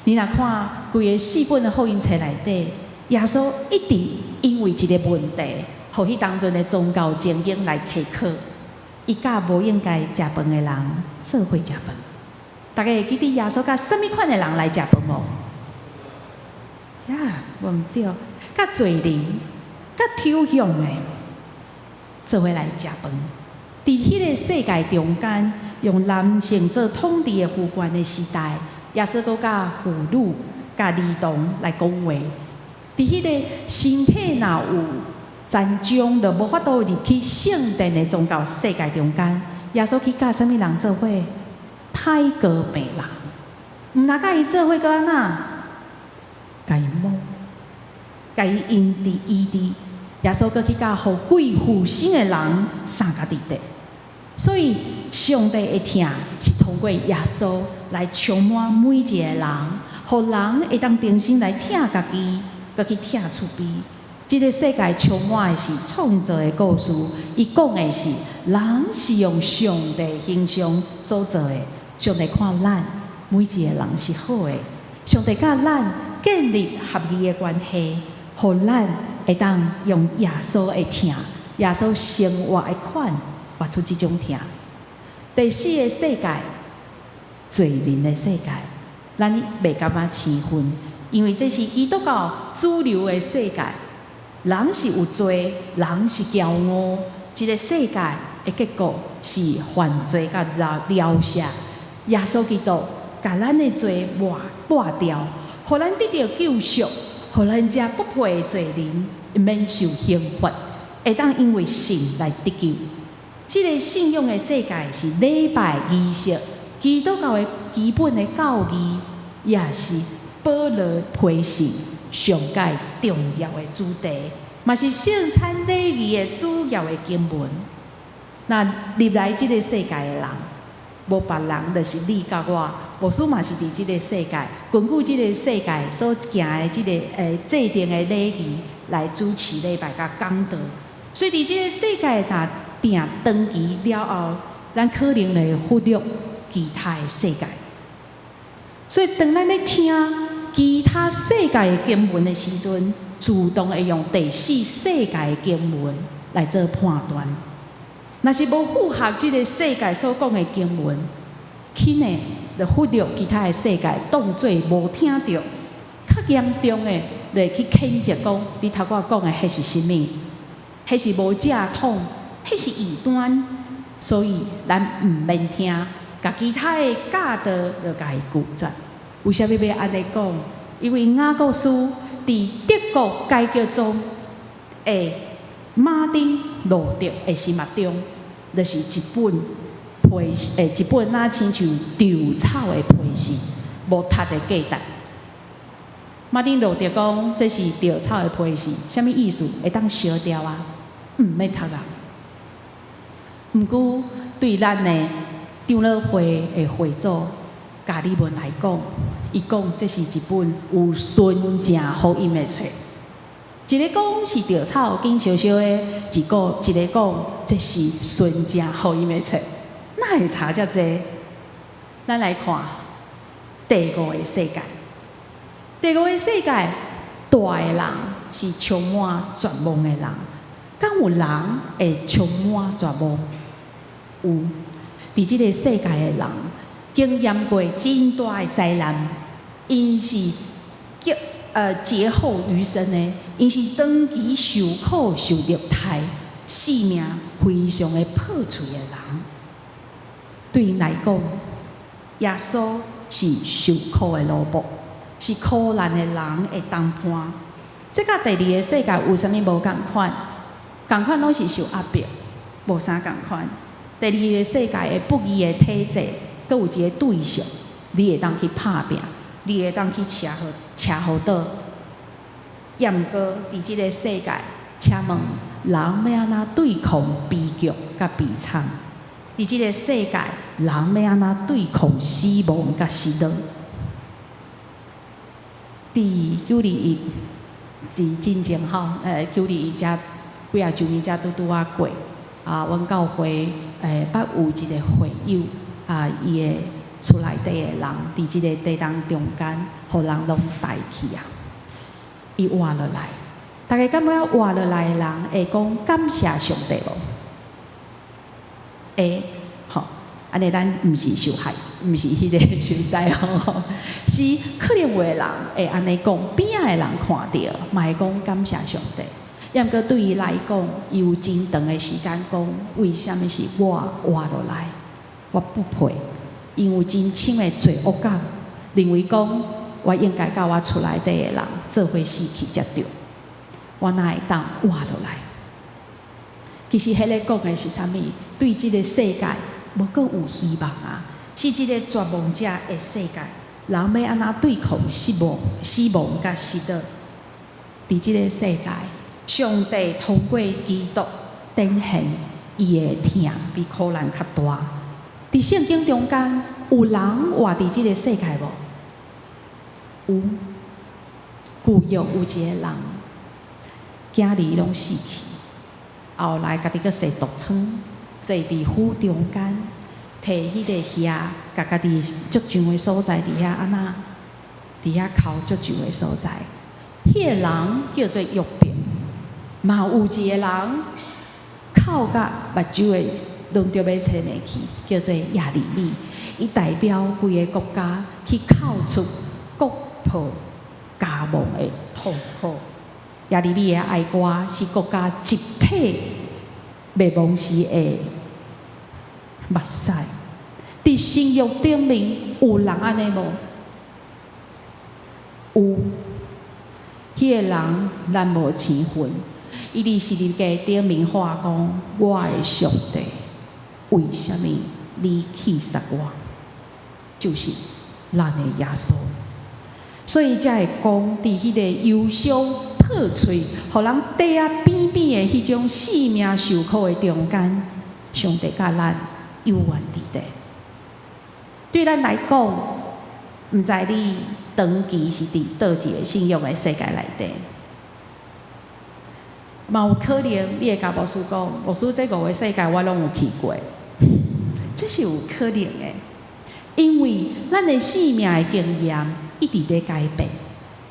你若看規个四本的福音冊內底，耶穌一直因為一个問題，予彼當陣的宗教精英來開課，伊佮無應該食飯的人做伙食飯。大家會記得耶穌佮啥物款的人來食飯無？呀，無毋對，佮罪人、佮抽象的做伙來食飯。佇彼个世界中間，用男性做統治的父權的時代，耶穌閣佮婦女、佮兒童來講話。佇彼個身體若有殘障，就無法度入去聖殿的宗教世界中間，耶穌去佮啥物人做伙？太高病人，毋若佮伊做伙，閣按怎？共伊摸，共伊醫治醫治。耶穌閣去佮予鬼附身的人相佮佇咧。所以，上帝的疼是通過耶穌來充滿每一个人，予人會當重新來疼家己，閣去疼厝邊。這个世界充滿的是創造的故事，伊講的是人是用上帝形象所造的。上帝看咱每一个人是好的，上帝佮咱建立合意的關係，予咱會當用耶穌的疼、耶穌生活的款，活出這種疼。第四个世界，罪人的世界，咱袂感覺生分，因為這是基督教主流的世界。人是有罪，人是驕傲，這個世界的結果是犯罪佮了殺。耶穌基督共咱的罪抹抹掉，予咱得著救贖，予咱這不配的罪人免受刑罰，會當因為信來得救。這個信仰的世界是禮拜儀式，基督教的基本的教義，也是保羅批信上蓋重要的主題，嘛是聖餐禮儀的主要的經文。若入來這個世界的人，無別人，就是你佮我，牧師嘛是佇這個世界，根據這個世界所行的這個制定的禮儀來主持禮拜佮講道。所以佇這個世界若定長期了後，咱可能會忽略其他的世界。所以當咱咧聽其他世界的經文的時陣，自動會用第四世界的經文來做判斷。若是無符合這個世界所講的經文，輕的就忽略其他的世界，當做無聽著；較嚴重的，就會去譴責講，你頭拄仔講的彼是啥物？彼是無正統，彼是異端，所以咱毋免聽，共其他的教導就共伊拒絕。為啥物欲按呢講？因為雅各書佇德國改革宗的馬丁路德的心目中，就是一本批，一本若親像稻草的批信，無讀的價值。馬丁路德講這是稻草的批信，啥物意思？會當燒掉啊？毋免讀啊。毋過對咱的長老會的會祖加爾文來講，伊講這是一本有純正福音的冊。一个講是稻草緊燒燒的，一個講這是純正福音的冊，哪會差遮濟？咱來看第五個世界。第五個世界，大的人是充滿絕望的人，敢有人會充滿絕望？有，佇這個世界的人，經驗過真大的災難，𪜶是劫後餘生的，𪜶是長期受苦受虐待，性命非常的破碎的人。對𪜶來講，耶穌是受苦的奴僕，是苦難的人的同伴。這佮第二個世界有啥物無仝款？仝款攏是受壓迫，無啥仝款。第二個世界的不義的體制，閣有一個對象，你會當去拍拚，你會當去車禍車禍倒。猶毋過佇這個世界，請問人欲按怎對抗悲劇佮悲慘？佇這個世界，人欲按怎對抗死亡佮失落？佇921是進前吼，921才幾仔週年才拄拄仔過。啊，阮教會捌有一個會友啊，伊的厝內底的人佇這個地動中間，予人攏帶去啊。伊活落來，大家感覺活落來的人會講感謝上帝無？會，吼，按呢咱毋是受害，毋是彼個受災吼，是可能有的人會按呢講，邊仔的人看著，嘛會講感謝上帝。猶毋過對伊來講，伊有真長的時間講，為啥物是我活落來？我不配，因有真深的罪惡感，認為講我應該佮我厝內底的人做伙死去才對，我哪會當活落來？其實，彼个講的是啥物？對這個世界無閣有希望啊！是一個絕望者的世界，人欲按怎對抗失望、死亡佮失落？佇這個世界，上帝通過基督展現伊的疼比苦難較大。佇聖經中間，有人活佇這個世界無？有，舊約有一個人，囝兒攏死去，後來家己閣生毒瘡，坐佇虎中間，提彼個額，共家己足上的所在佇遐按怎？佇遐哭足上的所在，彼個人叫做約伯，嘛有一個人哭甲目睭會攏著欲揣袂去，叫做耶利米。伊代表規个國家去哭出國破家亡的痛苦。耶利米的哀歌是國家集體滅亡時的目屎。佇新約頂面有人按呢無？有，彼個人咱無生分。伊佇十字架頂面喊講：我的上帝，為啥物你棄殺我？就是咱的耶穌。所以才會講，佇彼個憂傷破碎，予人綴啊扁扁的彼種性命受苦的中間，上帝佮咱有緣佇底。對咱來講，毋知你長期是佇佗一个信仰的世界內底，嘛有可能你會共牧師講，牧師這五个世界我攏有去過，這是有可能的，因為咱的生命的經驗一直佇改變，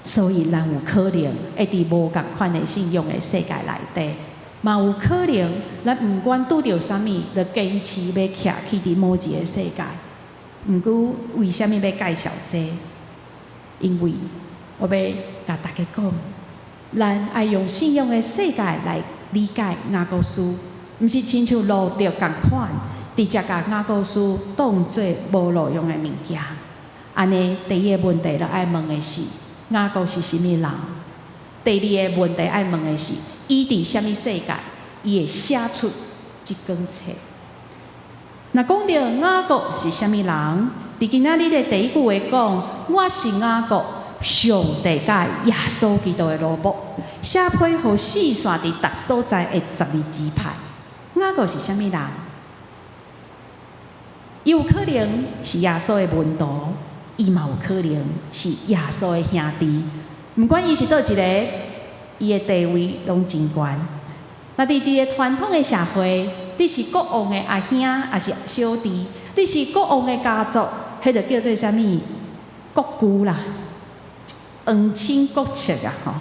所以咱有可能會佇無仝款的信仰的世界內底，嘛有可能咱毋管拄著啥物，就堅持欲徛去佇某一个世界。毋過為啥物欲介紹這個？因為我欲共大家講，咱愛用信仰的世界來理解雅各書，毋是親像路德仝款，直接共雅各書當做無路用的物件。按呢，第一个問題就愛問的是：雅各是啥物人？第二个問題愛問的是：伊佇啥物世界，伊會寫出這卷冊？若講著雅各是啥物人？佇今仔日的第一句話講，我是雅各，上帝佮耶穌基督的奴僕，寫批予四散佇逐所在的十二支派。雅各是啥物人？伊有可能是耶穌的門徒，伊嘛有可能是耶穌的兄弟。毋管伊是佗一个，伊的地位攏真懸。若佇一個傳統的社會，你是國王的阿兄，抑是小弟？你是國王的家族，彼就叫做啥物？國舅啦，皇親國戚啊！吼，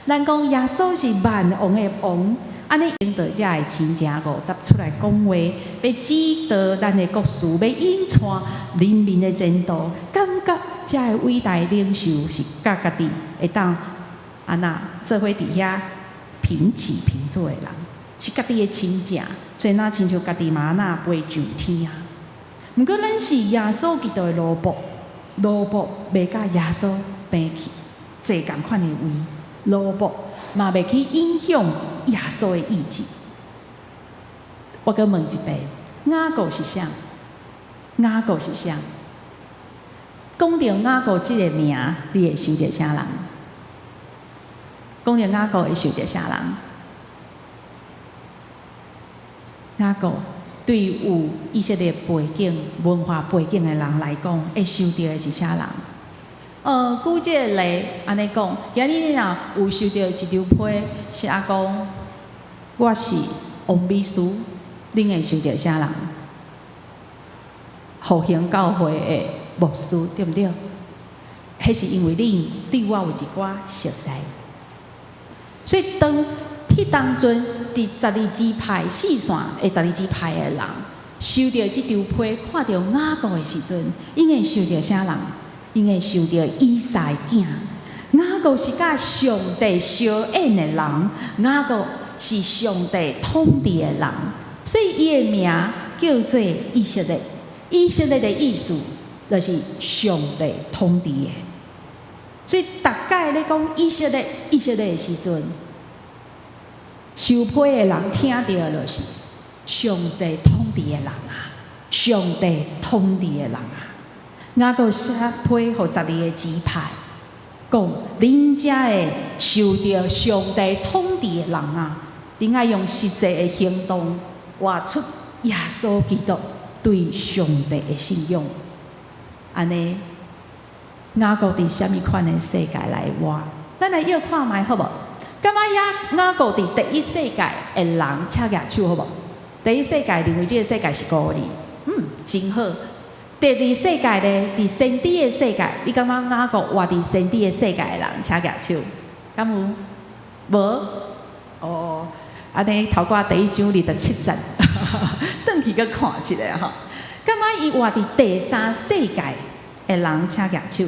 咱講耶穌是萬王的王，按呢領導遮的親情五節出來講話，欲指導咱的國事，欲引帶人民的前途，感覺遮个偉大領袖是佮家己會當按怎做伙佇遐平起平坐的人，是家己的親情，所以若親像家己媽若飛上天啊。毋過咱是耶穌基督的奴僕，奴僕袂佮耶穌平起坐仝款的位，奴僕嘛袂去影響耶穌的意志。我閣問一遍，雅各是啥？雅各是啥？講著雅各這个名，你會想著啥人？講著雅各會想著啥人？雅各對有以色列背景、文化背景的人來講，會想著的是啥人？舉這個例按呢講，今日你若有收著一張批，寫講我是王美師，恁會想著啥人？復興教會的牧師，對毋對？彼是因為恁對我有一寡熟似，所以當彼當陣佇十二支派四散的十二支派的人，收著這張批，看著雅各的時陣，𪜶會想著啥人？𪜶會想著以撒的囝。雅各是佮上帝相應的人，雅各是上帝統治的人，所以伊的名叫做以色列。以色列的意思就是上帝統治的。所以逐擺咧講以色列、以色列的時陣，收批的人聽著的就是上帝統治的人啊，上帝統治的人啊。雅各寫批予十二个支派，講恁遮的受著上帝統治的人啊，恁愛用實際的行動活出耶穌基督對上帝的信仰。按呢，雅各佇啥物款的世界來活？咱來臆看覓好無？感覺雅各佇第一世界的人請舉手好無？第一世界認為這个世界是孤立，真好。第二世界咧，佇先知的世界，你感覺雅各活佇先知的世界的人，請舉手，敢有？無？哦，按呢頭拄第一章27節，轉轉去閣看一下吼，感覺伊活佇第三世界的人請舉手。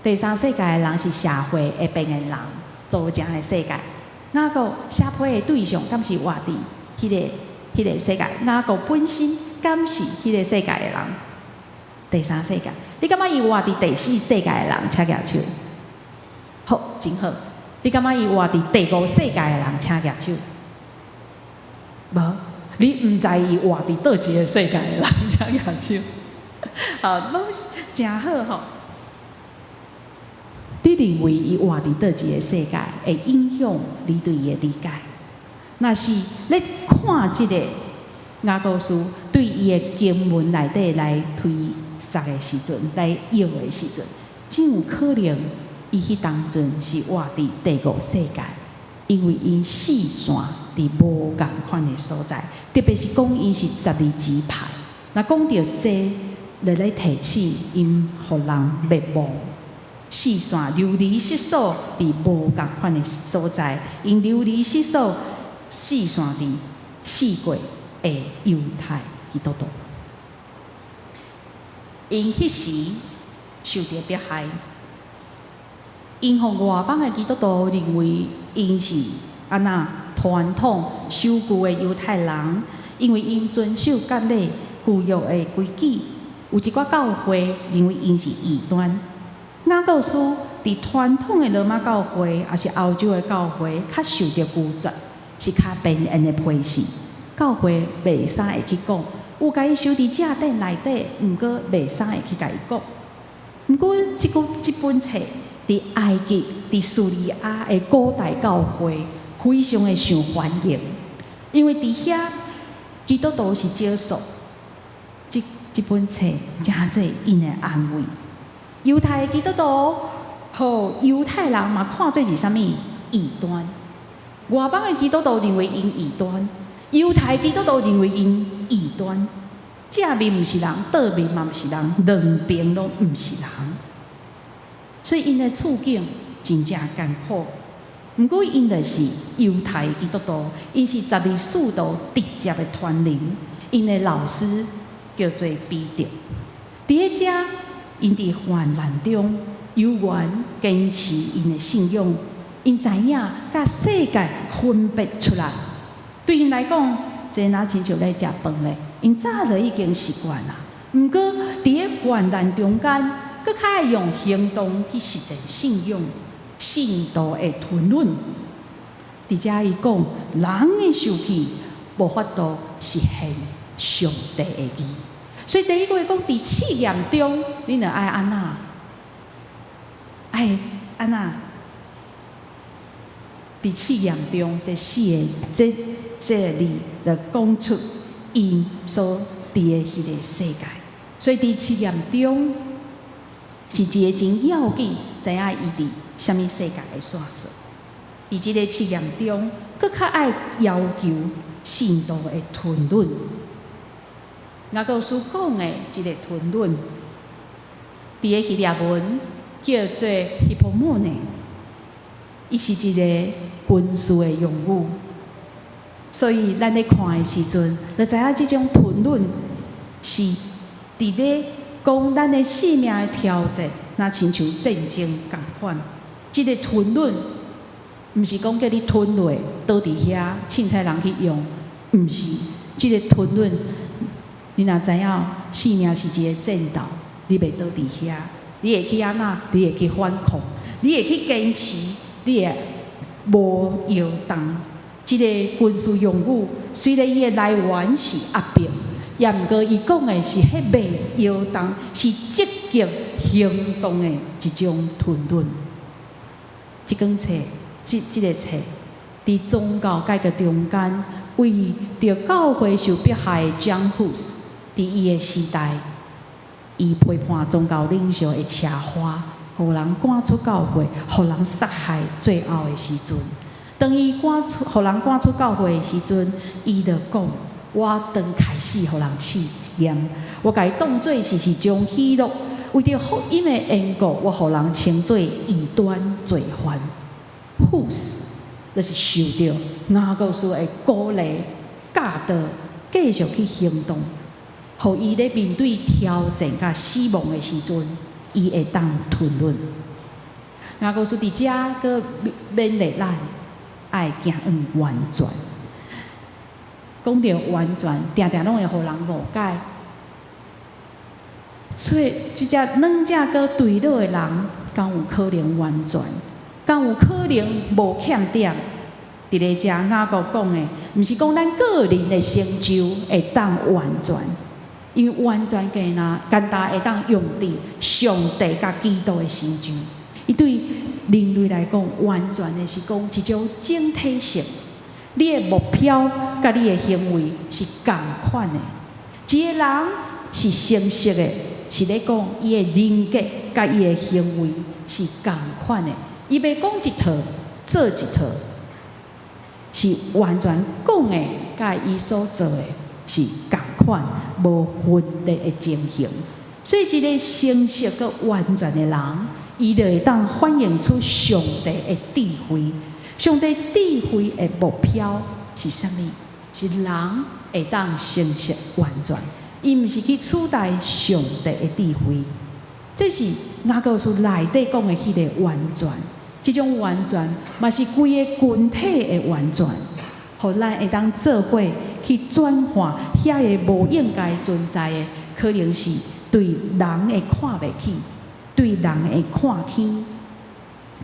第三世界的人是社會的邊緣人，組成的世界。雅各寫批的對象，敢是活佇彼個世界？雅各本身敢是彼個世界的人？第三世界，你感覺伊活佇第四世界的人，請舉手。好，真好。你感覺伊活佇第五世界的人，請舉手。無，你毋知伊活佇佗一个世界的人，請舉手。好，攏誠好吼。你認為伊活佇佗一个世界，會影響你對伊的理解？若是你看這个雅各書對伊的經文內底來推捒的時陣，來譯的時陣，真有可能伊彼當陣是活佇第五世界，因為𪜶四散佇無仝款的所在，特別是講𪜶是十二支派。若講著這，就咧提醒𪜶予人滅亡。四散流離失所，佇無仝款的所在，𪜶流離失所，四散佇四國的猶太基督徒。𪜶彼時受著迫害，𪜶予外邦的基督徒認為𪜶是按怎傳統守舊的猶太人，因為𪜶遵守割禮舊約的規矩，有一寡教會認為𪜶是異端。雅各書佇傳統的羅馬教會，抑是歐洲的教會，較受著拒絕，是較邊緣的批示。教會袂使會去講，有共伊收佇正典內底，毋過袂使會去共伊講。毋過，這本冊佇埃及、佇敘利亞的古代教會非常的受歡迎，因為佇遐基督徒是少數，這本冊誠做𪜶的安慰。猶太的基督徒，予猶太人嘛看做是啥物異端？外邦的基督徒認為𪜶異端，猶太基督徒認為𪜶異端。正面毋是人，倒面嘛毋是人，兩邊攏毋是人，所以𪜶的處境真正艱苦。毋過𪜶就是猶太基督徒，𪜶是十二使徒直接的傳人，𪜶的老師叫做彼得。佇咧遮，𪜶佇患難中猶原堅持𪜶的信仰，𪜶知影共世界分別出來。對𪜶來講，這若親像咧食飯咧，𪜶早就已經習慣啦。毋過佇咧患難中間，閣較愛用行動去實踐信仰，信徒的吞忍。佇遮伊講，人的受氣無法度實現上帝的義。所以第一句講，佇試驗中，你著愛按怎？愛按怎？佇試驗中，這四个這個字就講出𪜶所佇的彼個世界。所以佇試驗中是一個真要緊，知影伊佇啥物世界的線索。佇這個試驗中，閣較愛要求信徒的吞忍。雅各書講的這個吞忍，佇个希臘文叫做 hypomone，伊是一個軍事的用語。所以咱咧看的時陣，就知影這種吞忍是佇咧講咱的性命的挑戰，若親像戰爭仝款。這個吞忍，毋是講叫你吞落，倒佇遐，凊彩人去用，毋是。這個吞忍，你若知影性命是一個戰鬥，你袂倒佇遐，你會去按怎？你會去反抗，你會去堅持，你會無搖動。這個軍事用語雖然伊的來源是壓迫，也毋過伊講的是彼袂搖動，是積極行動的一種吞忍。這本冊，這個冊，佇宗教改革中間，為著教會受迫害的 John Hus，佇伊的時代，伊批判宗教領袖的奢華，予人趕出教會，予人殺害，最後的時陣，當伊趕出，予人趕出教會的時陣，伊就講：我當開始予人試驗，我共伊當做是一種喜樂，為著福音的緣故，我予人稱做異端罪犯。Hus 就是受著雅各書的鼓勵、教導、繼續去行動，予伊咧面對挑戰佮死亡的時陣，伊會當吞忍。雅各書佇遮閣勉勵咱愛行向完全。講著完全，定定攏會予人誤解。所以，這隻軟正閣墜落的人，敢有可能完全？敢有可能無欠點？佇咧遮雅各講的，毋是講咱個人的成就會當完全，因為完全干焦干焦會當用佇上帝佮基督的身上。伊對人類來講，完全的是講一種整體性。你的目標佮你的行為是仝款的。一个人是成熟的，是咧講伊的人格佮伊的行為是仝款的。伊袂講一套做一套，是完全講的佮伊所做的是仝款，無分裂的情形。所以，一个成熟閣完全的人，伊就會當反映出上帝的智慧。上帝智慧的目標是啥物？是人會當成熟完全，伊毋是去取代上帝的智慧。這是雅各書內底講的彼个完全，這種完全嘛是規个群體的完全，予咱會當做伙去轉化遐个無應該存在的，可能是對人的看袂起，對人的看輕。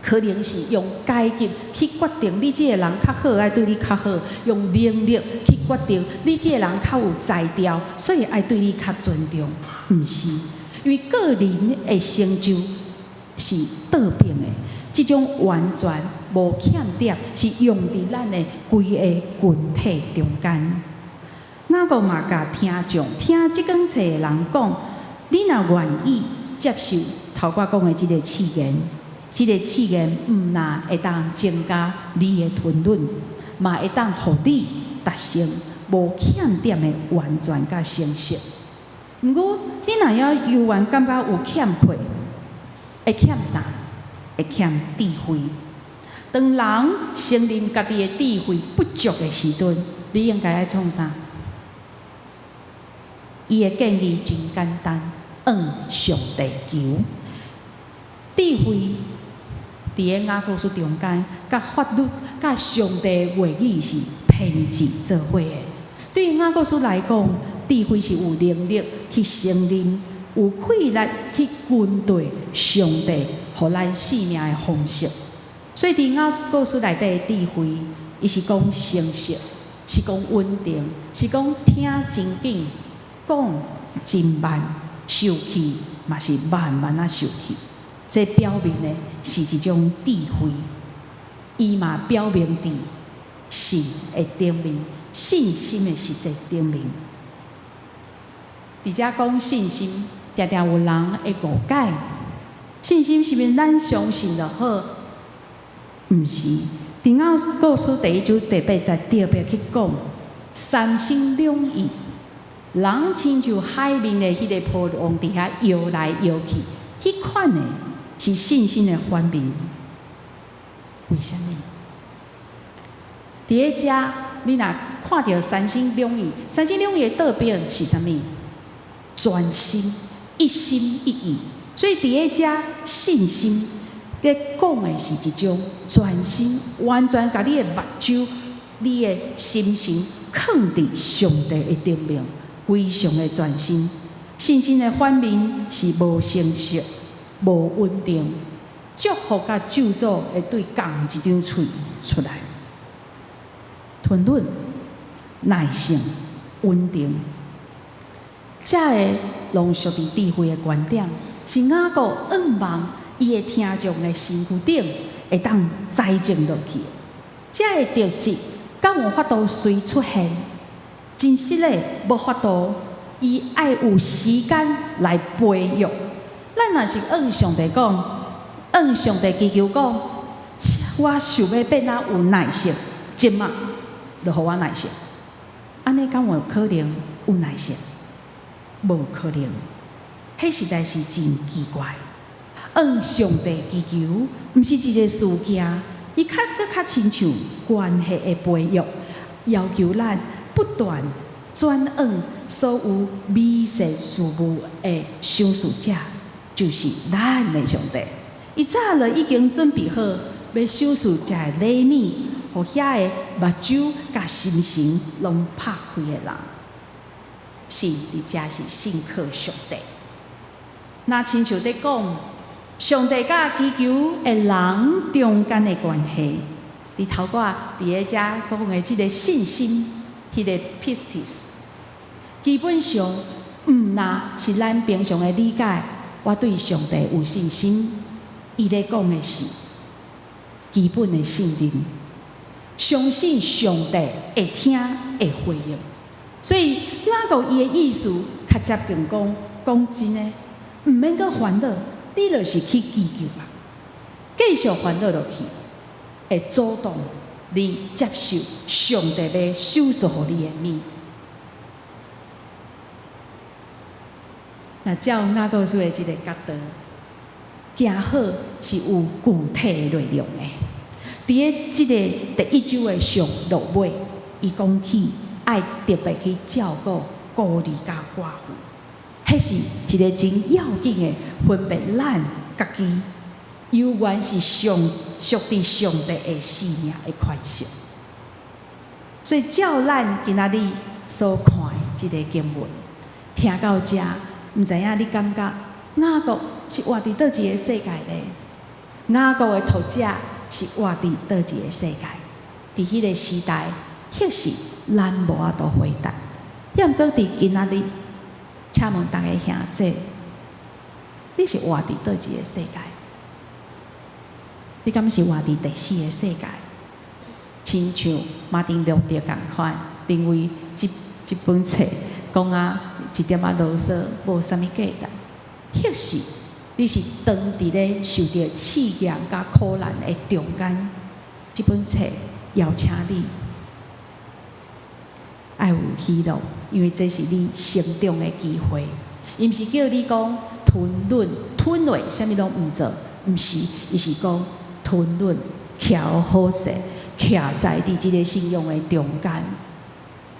可能是用階級去決定你這个人較好，愛對你較好；用能力去決定你這个人較有才調，所以愛對你較尊重。毋是，因為個人的成就是倒轉的，這種完全無欠點，是用佇咱的規个群體中間。雅各嘛共聽眾聽這卷冊的人講：你若願意接受頭拄講的這個試驗。這个試驗毋但會當增加你的吞忍，嘛會當予你達成無欠點的完全佮成熟。毋過，你若猶猶原感覺有欠缺，會欠啥？會欠智慧。當人承認家己的智慧不足的時陣，你應該愛創啥？伊的建議真簡單，向上帝求智慧。佇个雅各書中間，佮法律、佮上帝的話語是編織做伙的。對雅各書來講，智慧是有能力去承認，有氣力去跟隨上帝，予咱生命的方式。所以，佇雅各書內底的智慧，伊是講成熟，是講穩定，是講聽真緊，講真慢，受氣嘛是慢慢仔受氣。這表明的是一種智慧，伊嘛表明佇信的頂面，信心的實際頂面。佇遮講信心，定定有人會誤解。信心是毋是咱相信就好？毋是。佇雅各書第一章第八節特別去講三心兩意，人親像海面的彼個波浪佇遐搖來搖去，彼款的是信心的反面。為啥物？佇咧遮，你若看著三心兩意，三心兩意的倒轉是啥物？專心，一心一意。所以佇咧遮，信心咧講的是一種專心，完全共你的目睭、你的心神囥佇上帝的頂面，非常的專心。信心的反面是無成熟、無穩定，祝福佮咒詛會對仝一張喙出來。吞忍、耐性、穩定，這个攏屬佇智慧的觀點，是雅各向望伊的聽眾的身軀頂會當栽種落去。這个特質敢有法度隨出現？真實的無法度，伊愛有時間來培育。咱若是向上帝講，向上帝祈求講，我想欲變啊有耐性，這馬就予我耐性。按呢敢有可能有耐性？無可能，彼實在是真奇怪。向上帝祈求，毋是一个事件，伊較閣較親像關係的培育，要求咱不斷轉往所有美善事物的賞賜者，就是咱的上帝。伊早就已經準備好，欲賞賜這个禮物，予遐个目睭佮心神攏拍開的人。信佇遮是信靠上帝。若親像佇講，上帝佮祈求的人中間的關係，佇頭拄佇咧遮講的這个信心，彼个 pistis，基本上毋若是咱平常的理解。我對上帝有信心，伊咧講的是基本的信任，相信上帝會聽會回應。所以雅各伊的意思較接近講，講真的，毋免閣煩惱，你就是去祈求吧，繼續煩惱落去，會阻擋你接受上帝欲賞賜予你的物。若照雅各書的這个角度，行好是有具體的內容的。佇咧這个第一章的上落尾，伊講起愛特別去照顧孤兒佮寡婦，彼是一个真要緊的分別咱家己猶原是上屬佇上帝的生命的款式。所以照咱今仔日所看的這个經文，聽到遮，毋知影你感覺雅各是活佇佗一个世界咧？雅各的讀者是活佇佗一個世界？佇彼个時代，彼時咱無法度回答。抑毋過佇今仔日，請問逐个兄姊，你是活佇佗一个世界？你敢是活佇第四个世界？親像馬丁路德仝款，認為這這本冊講啊一點仔囉嗦，無啥物價值。彼時你是當佇咧受著試驗佮苦難的中間，這本冊邀請你愛有喜樂，因為這是你成長的機會。伊毋是叫你講吞忍吞落，啥物攏毋做，毋是，伊是講吞忍，徛好勢，徛在佇這个信仰的中間，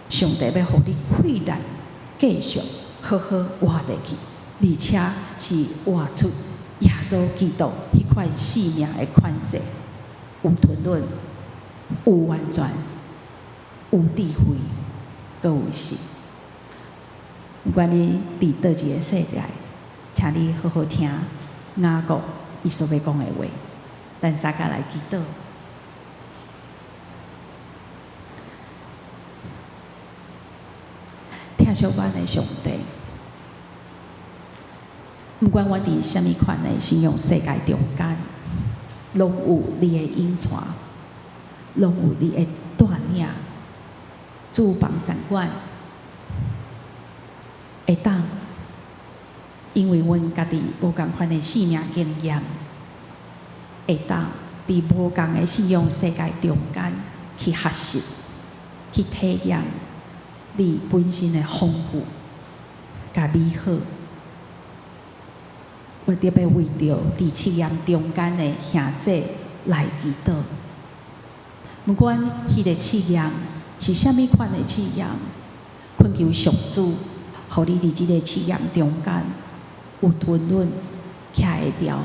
上帝欲予你氣力，繼續好好活落去，而且是活出耶穌基督彼款生命的款式，有吞忍，有完全，有智慧，閣有信。不管你佇佗一个世界，請你好好聽雅各伊所欲講的話。咱三家來祈禱。疼惜阮的上帝，毋管阮佇啥物款的信仰世界中間，攏有你的引帶，攏有你的帶領，主幫贊阮，會當，因為阮家己無仝款的生命經驗，會當佇無仝的信仰世界中間去學習、去體驗你本身的豐富佮美好。我特別為著佇試驗中間的兄姊來祈禱，毋管彼个試驗是啥物款的試驗，懇求上主，予你佇這个試驗中間有吞忍，徛會牢。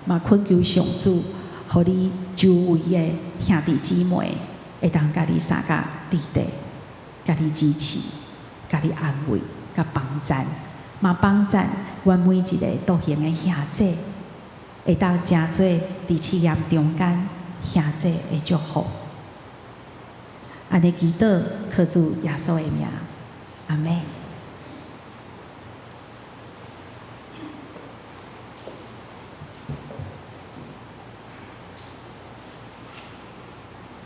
嘛懇求上主，予你周圍的兄弟姊妹會當佮你相佮佇地，佮你支持，佮你安慰，佮幫贊，嘛幫贊阮每一个獨行的兄姊，會當成做佇試驗中間兄姊的祝福。按呢祈禱，靠主耶穌的名，阿們。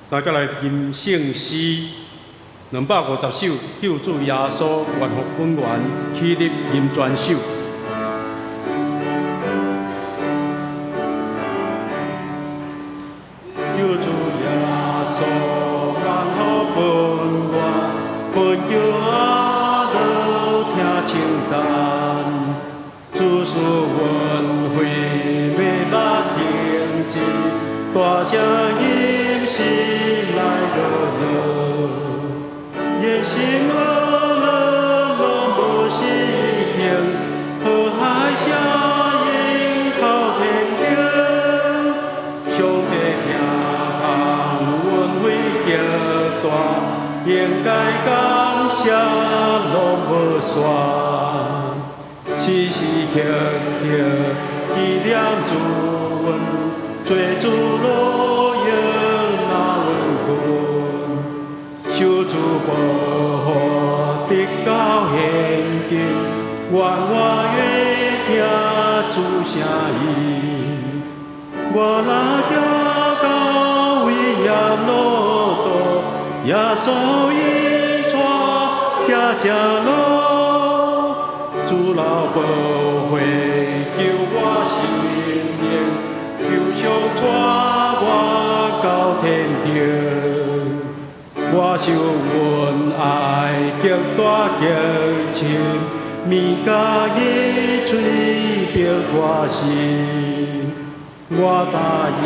再過來吟聖詩250首，救主耶穌願福本源，起立吟全首。救主耶穌願福本源，懇求阿樂聽稱讚，主賜恩惠迷目停止，大聲吟詩來樂樂，耶穌。心樂樂攏無時停，河海聲音透天頂，上帝聽通阮血極大，應該感謝攏無煞，時時刻刻紀念主恩，做主樂用哪阮困，受主保護直到現今，願我願聽主聲音。我若行到危險路途，耶穌引帶行正路，主流寶血救我性命，求上帶我到天庭。我受恩愛極大極深，物甲伊催逼我心。我大以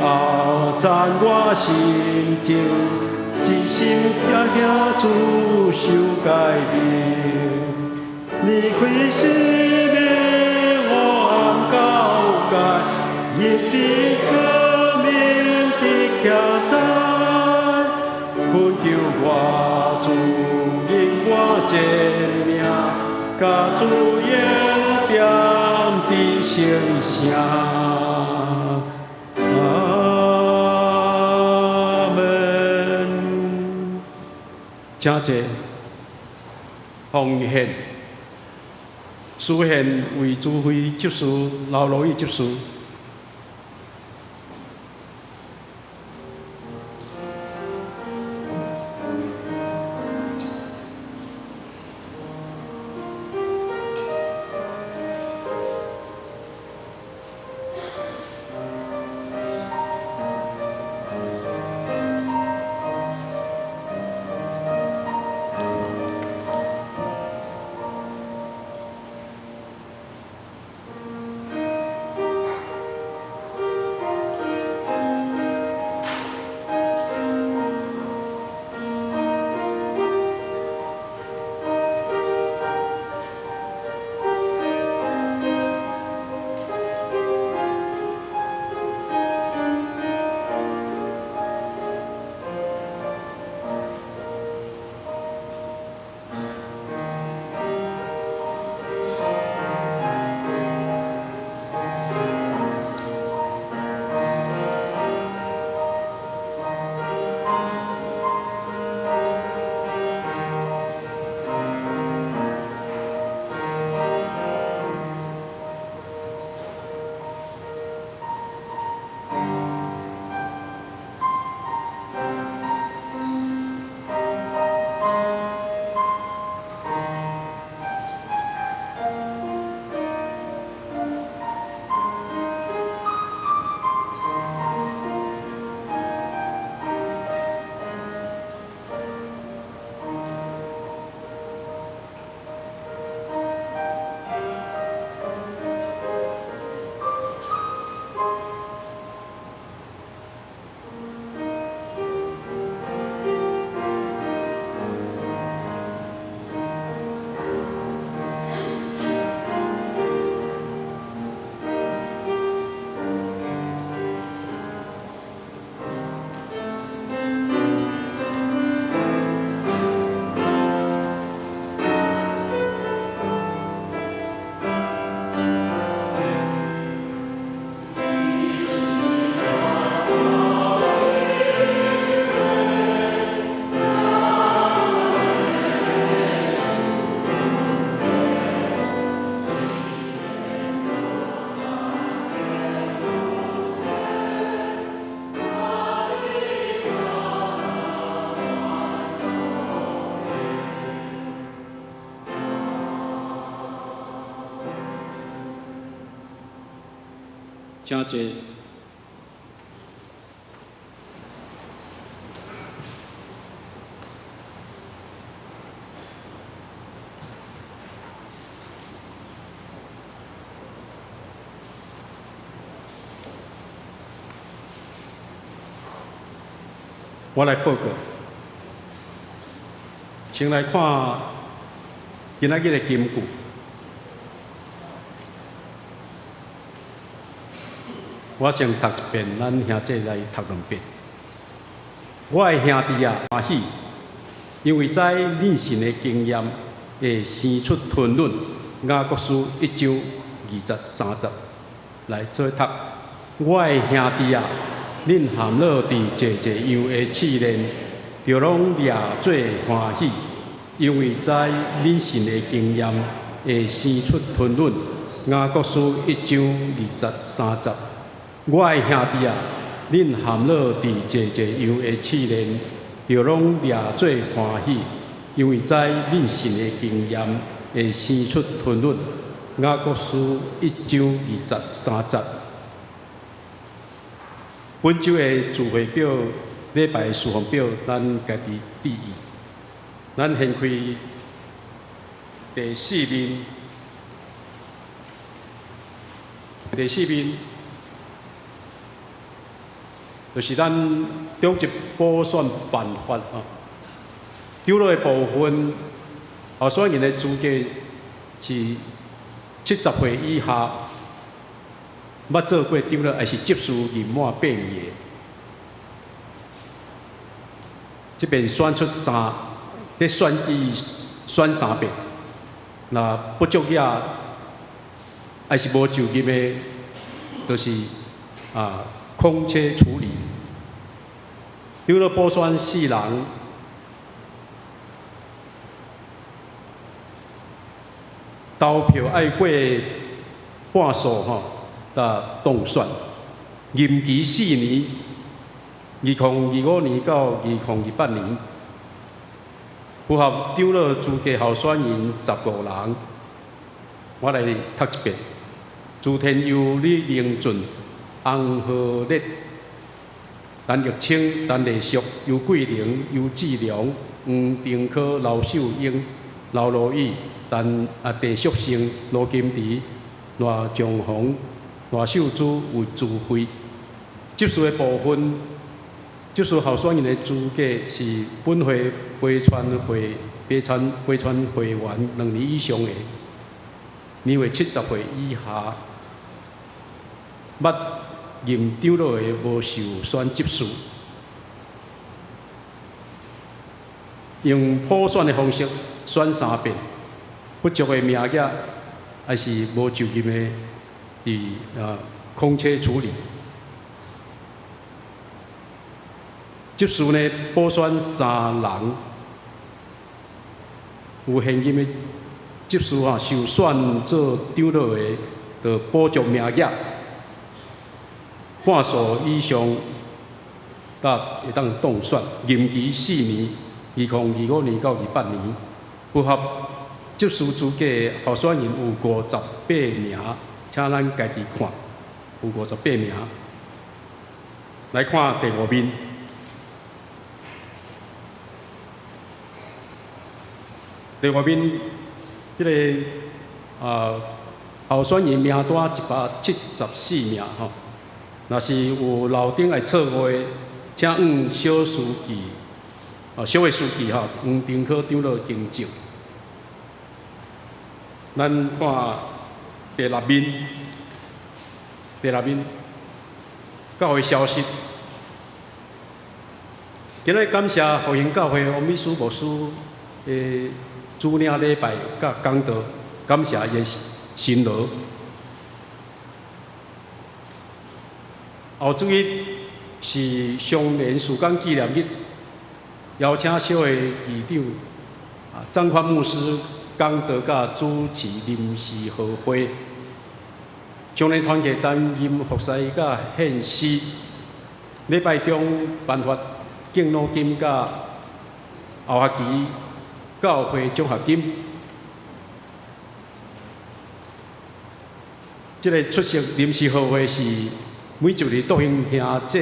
後讚我心情，一心行行主守誡命。離開生命黑暗交界，入佇光明的徛在，懇求我主認我真名，共主恩典佇聖城。阿門。請坐。奉獻，司獻為主妃執事劉羅宇執事。請坐。我來報告。先來看今仔日的金句。我先讀一遍，咱兄弟來讀兩遍。我的兄弟啊，歡喜，因為知恁信的經驗會生出吞忍。雅各書一章二節三節，來做讀。我的兄弟啊，恁陷落佇濟濟樣的試煉，著攏掠做歡喜，因為知恁信的經驗會生出吞忍。雅各書一章二節三節。我的兄弟啊，恁陷落佇濟濟樣的試煉，著攏掠做歡喜，因為知恁信的經驗會生出吞忍。雅各書一章二節三節。本週的聚會表、禮拜事奉表，咱家己注意。咱掀開第四面，第四面就是咱長執補選辦法啊。長老的部分，候選人的資格是70歲以下，捌做過長老，抑是執事任滿8年的。這邊選出三，咧選舉選三遍，若不足額，抑是無就任的，就是空缺處理。長老補選四人，投票愛過半數吼，才當選。任期4年，2025年到2028年，符合長老資格候選人15人。我來讀一遍：朱天佑、李明俊、洪浩烈、陳玉清、陳麗淑、尤桂玲、尤志良、黃定科、劉秀英、劉羅宇、陳鄭淑成、羅金池、賴長宏、賴秀珠為主會。執事的部分，執事候選人的資格是本會飛傳會、飛傳飛傳會員2年以上的，年歲70歲以下，捌任長老的無受選執事。用普選的方式選三遍，不足的名額，抑是無就任的，佇空缺處理。執事呢，補選三人，有現任的執事啊，受選做長老的，就補足名額，半數以上，才會當當選。任期4年，2025年到28年，符合執事資格候選人有58名，請咱家己看，有58名。來看第五面。第五面，這个候選人名單174名吼。若是有漏頂的錯誤的，請按小書記，小的書記吼，黃定科長老更正。咱看第六面，第六面教會消息。今日感謝復興教會王美書牧師的主領禮拜佮講道，感謝伊的辛勞。後主日是雙連事工紀念日，邀請小會議長張寬牧師講道佮主持臨時和會。雙連團契擔任服侍佮獻詩，禮拜中頒發敬老金佮後學期教會獎學金。這个出席臨時和會是每一位獨行兄弟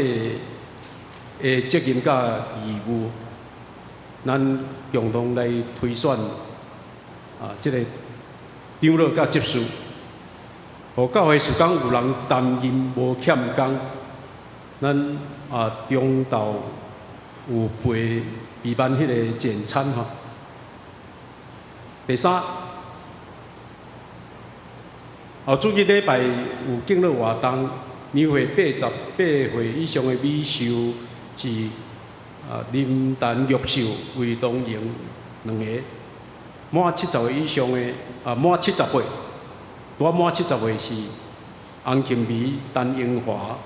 的責任佮義務，咱共同來推選這个長老佮執事，予教會事工有人擔任，無欠工。咱中晝有備備辦彼个簡餐吼，第三，後主日禮拜有敬老活動，年歲88歲以上的美秀是林陳玉秀、魏東瑩兩個，滿70歲以上的滿七十歲，拄滿七十歲是洪琴美、陳英華，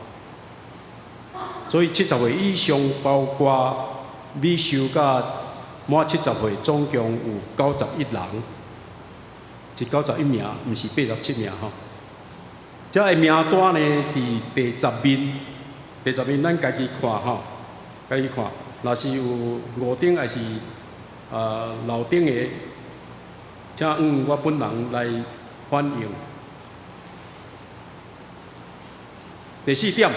所以七十歲以上包括美秀佮滿七十歲，總共有91人，是91名，毋是87名吼。這个名單呢，佇第十面，第十面咱家己看吼，家己看，若是有誤頂抑是漏頂的，請向我本人來反映。第四點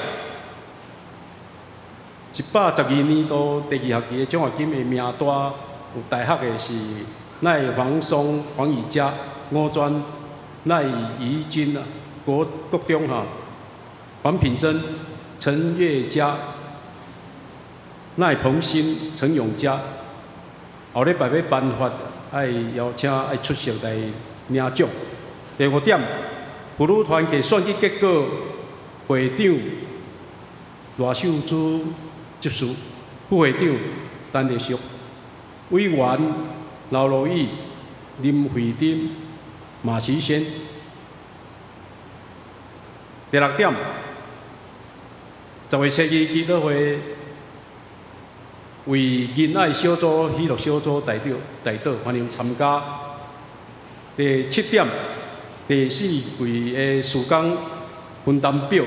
，112年度第二學期的獎學金的名單，有大學的是賴黃松、黃以佳、五專賴怡君啊，國國中哈，黃品珍、陳月佳、賴鵬新、陳永嘉，後禮拜欲頒發，愛邀請愛出席來領獎。第五點，婦女團契選舉結果，會長賴秀珠執事，副會長陳麗淑，委員劉羅宇、林慧珍、馬時仙。第六點，10月初2祈禱會為仁愛小組、喜樂小組代表代禱，歡迎參加。第七點，第四季的事工分擔表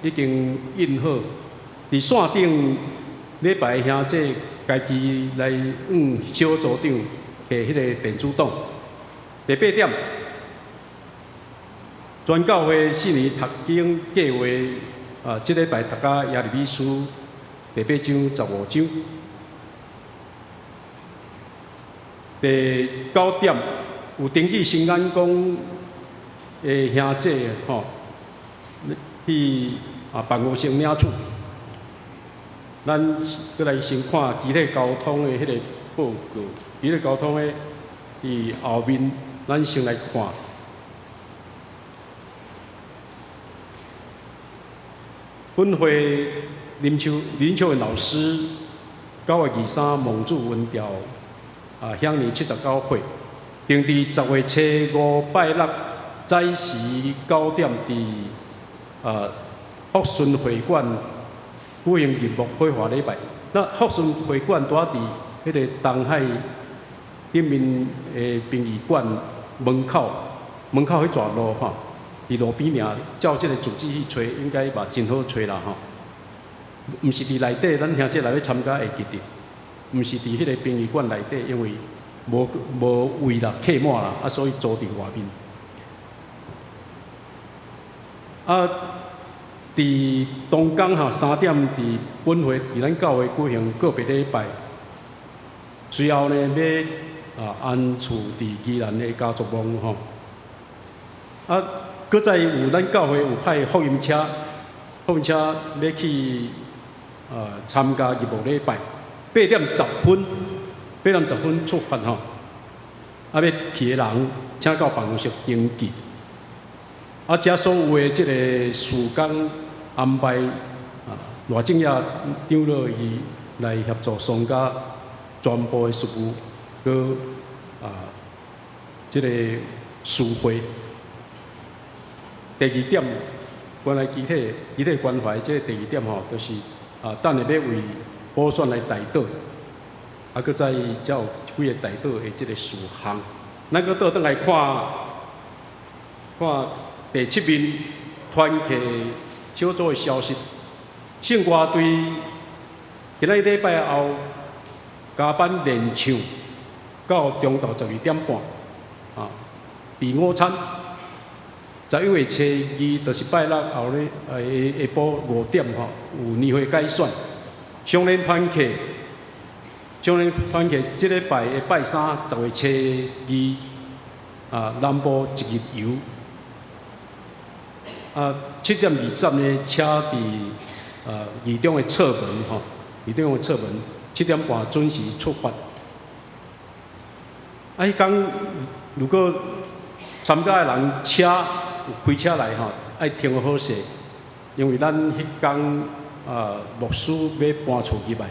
已經印好，佇線頂禮拜兄弟家己來向小組長提彼個電子檔。第八點，全教會四年讀經計劃啊，這禮拜讀到耶利米書第八章15章。第九點，有登記新眼光的兄弟吼，去辦公室領取。咱閣來先看機體交通的彼个報告，機體交通的佇後面，咱先來看。本會林秋林秋雲老師，9月23蒙主恩召，享年79歲，定佇10月初5拜六早時9點，佇福順會館舉行入墓火化禮拜。那福順會館拄仔佇彼个東海頂面的殯儀館門口，門口彼逝路吼，佇路邊爾，照這个住址去揣，應該嘛真好揣啦吼。毋是佇內底，咱兄弟若欲參加會記得，毋是佇彼个殯儀館內底，因為無無位啦，客滿啦，所以租佇外面。佇東港吼3點，佇本會佇咱教會舉行告別禮拜。隨後呢，欲安厝佇宜蘭的家族墓吼。閣再有咱教會有派福音車，福音車欲去參加入墓禮拜，8點10分，8點10分出發吼。欲去的人，請到辦公室登記。遮所有的這个事工安排，賴正野長老伊來協助喪家全部的事務，閣這个事會。第二點，關於機體關懷，這个第二點吼，就是等下欲為補選來代禱，閣再才有幾个代禱的這个事項。咱閣倒轉來看，看第七面團契小組的消息，聖歌隊今仔日禮拜後加班練唱，到中晝12點半，備午餐。11月初2，就是拜六後日，下下晡5點吼，有年會改選。少年團契，少年團契，這禮拜的拜三，10月初2，南部一日遊。7點20呢，車佇二中的側門吼，二中的側門，7點半準時出發。啊，彼工如果參加的人車有開車來吼，愛停好勢，因為咱彼工啊牧師欲搬厝入來，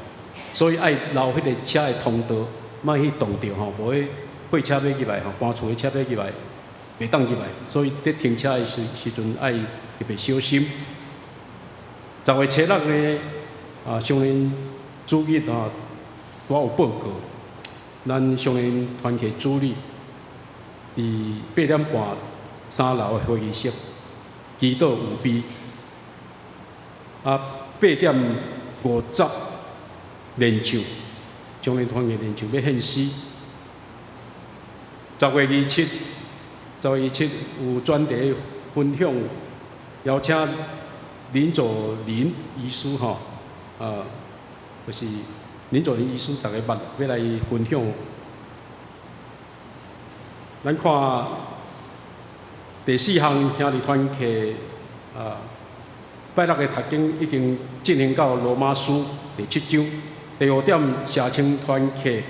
所以愛留彼個車的通道，莫去擋著吼，無彼貨車欲入來吼，搬厝的車欲入來，袂當入來，所以佇停車的時陣愛特別小心。10月初六呢，啊，少年主日啊，我有報告，咱少年團契主日佇8點半3樓的會議室祈禱預備。啊，8點50練唱，少年團契練唱欲獻詩。10月27，10月27有專題分享，邀請林佐林醫師吼，啊，就是林佐林醫師，逐家捌欲來分享。咱看第四項兄弟團契啊，拜六的讀經已經進行到羅馬書第七章。第五點，社青團契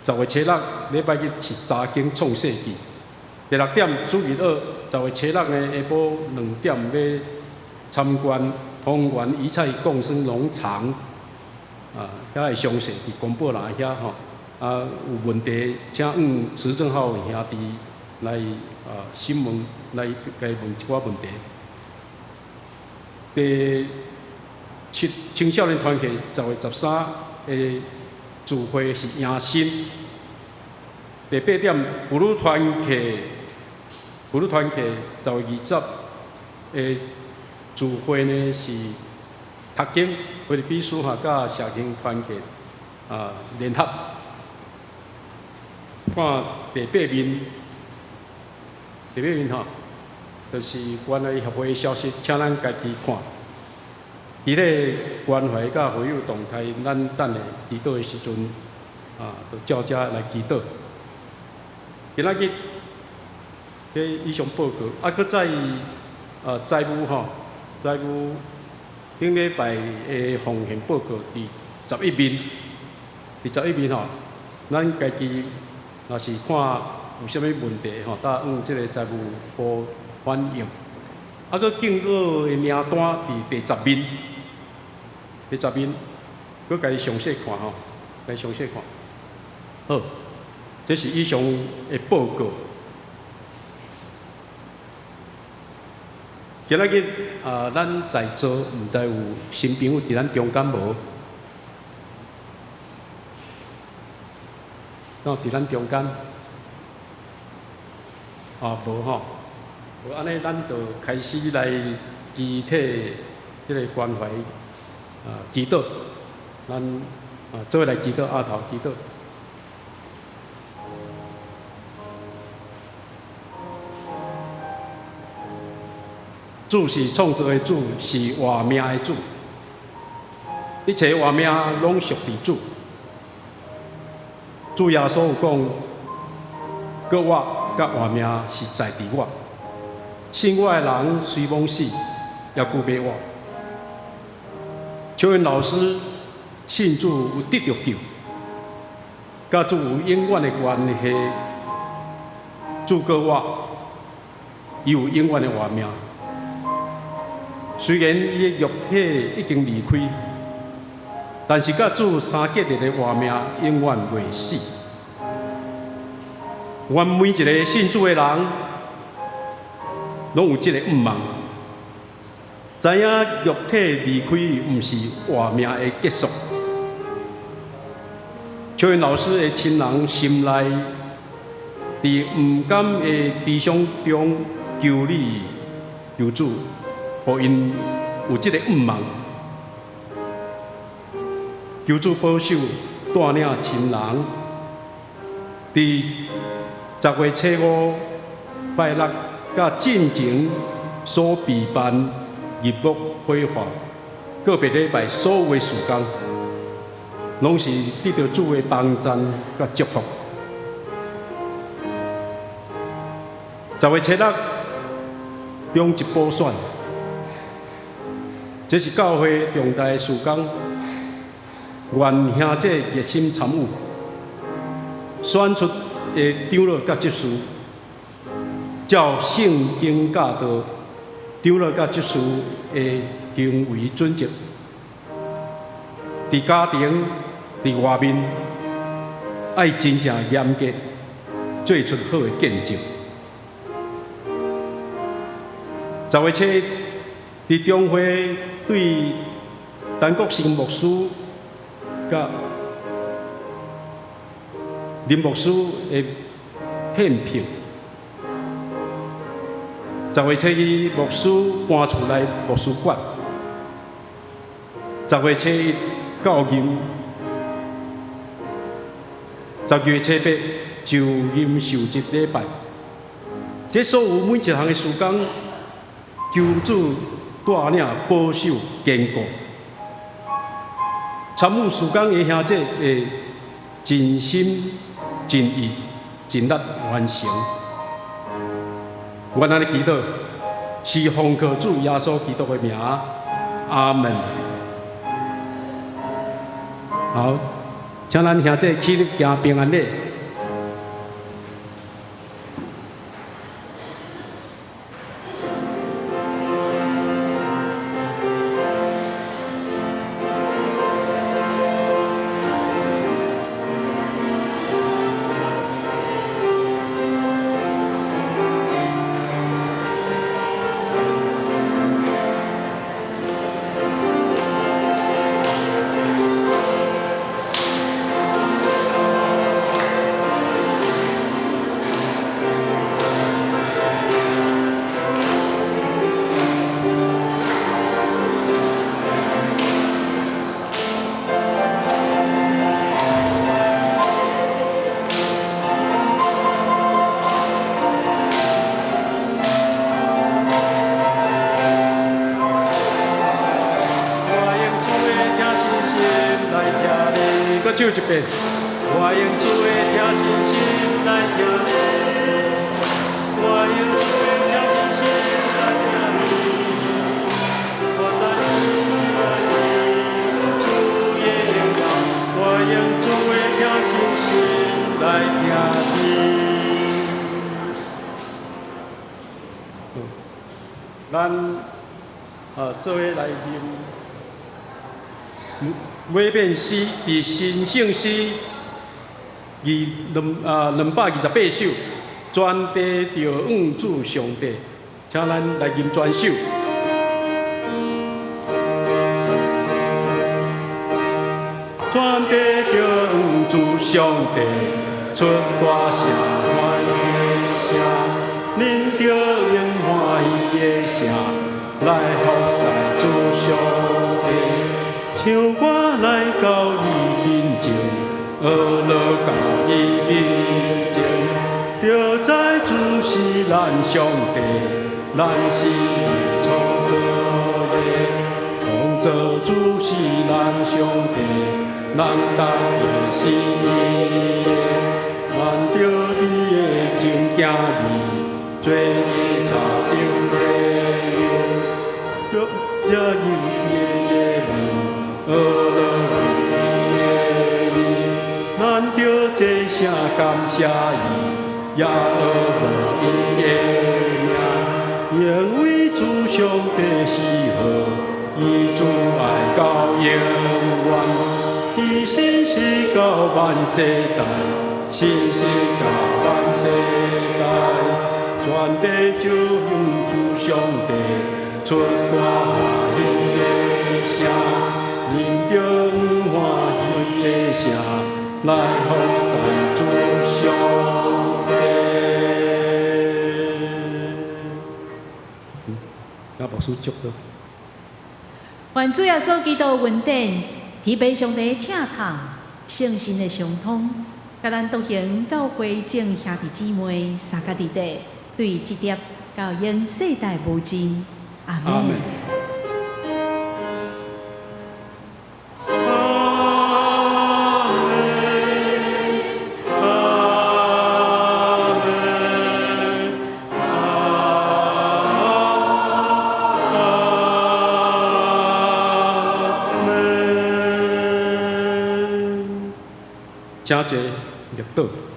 10月初六禮拜日是查經創世紀。第六點，主日學10月初六呢下晡2點欲參觀豐原魚菜共生農場，啊，遐會詳細佇公布欄遐吼，啊，有問題請向池正浩兄弟來啊詢問，來共伊問一寡問題。第七，青少年團契10月13的聚會是迎新。第八點，婦女團契，婦女團契10月20的聚會呢是讀經，腓立比書哈，佮社青團契啊聯合。看第八面，第八面吼，就是關懷協會的消息，請咱家己看。佇咧關懷佮會友動態，咱等下祈禱的時陣，啊，就照遮來祈禱。今仔日，這以上報告，啊，閣再啊財務吼，財務頂禮拜的奉獻報告佇十一面，佇十一面吼，咱家己若是看有啥物問題吼，搭向這個財務部反映。啊，閣敬老的名單佇第十面，第十面，閣共伊詳細看吼，共伊詳細看。好，這是以上的報告。今仔日啊，咱在座毋知有新朋友佇咱中間無？喏，佇咱中間。啊，無吼。無按呢，咱就開始來具體這個關懷啊，祈禱。咱啊，做伙來祈禱，阿頭祈禱。主是創造的主，是活命的主，一切活命攏屬佇主。主耶穌有講，閣我佮活命是在佇我，信我的人雖罔死，猶閣欲活。秋雲老師信主有得著救，佮主有永遠的關係。主閣我，伊有永遠的活命。雖然伊的肉體已經離開，但是佮主相結連的活命永遠袂死。願每一個信主的人，攏有這個盼望，知影肉體離開毋是活命的結束。秋雲老師的親人心內，佇毋甘的悲傷中求你求主，予𪜶有這個盼望。求主保守帶領親人，佇10月初五拜六佮進前所備辦入木火化，個別禮拜所有的事工，攏是得著主的幫贊佮祝福。10月初六中一補選，這是教會重大的事工，願兄弟熱心參與。選出的長老佮執事，照聖經教導，長老佮執事的行為準則，佇家庭、佇外面，愛真正嚴格，做出好的見證。10月7日，佇中會對陳國成牧師佮林牧師的獻聘。10月7日，牧師搬厝來牧師館。10月7日到任，12月7日就任受職禮拜。這所有每一項的事工，求主帶領保守堅固。參與事工的兄弟會盡心盡意盡力完成。阮按呢祈禱，是奉靠主耶穌基督的名，阿門。好，請咱兄弟起立行平安禮。我用主的疼惜心來聽你，閣唱一遍。我用主的疼惜心來聽你，我用主的疼惜心來聽你。我知主的榮耀，我用主的疼惜心來聽你。咱做伙來念。尾面詩佇神聖詩228首，全地著仰主上帝，請咱來吟全首。全地著仰主上帝，出大聲歡喜的聲，恁著用歡喜的聲來服侍主上帝。唱歌來到伊面前，呵樂到伊面前，著知主是咱上帝，咱是伊創造的，創造主是咱上帝，咱逐个是伊的，咱著佇的真行義，做伊草場的牛，著寫入伊的門，呵樂入伊的面，咱著這聲感謝伊，也呵樂伊的名，因為主上帝是好，伊慈愛到永遠，伊信實到萬世代，信實到萬世代，全地就仰主上帝，出大歡喜的聲，恁著用歡喜的聲來服侍主上帝。啊，牧師祝禱。願主耶穌基督恩典，天父上帝疼痛，聖神的相通，佮咱獨行教會眾兄弟姊妹三甲弟弟，對這粒到永世代無盡。阿門。阿門。阿門，阿門，阿門。請坐，默禱。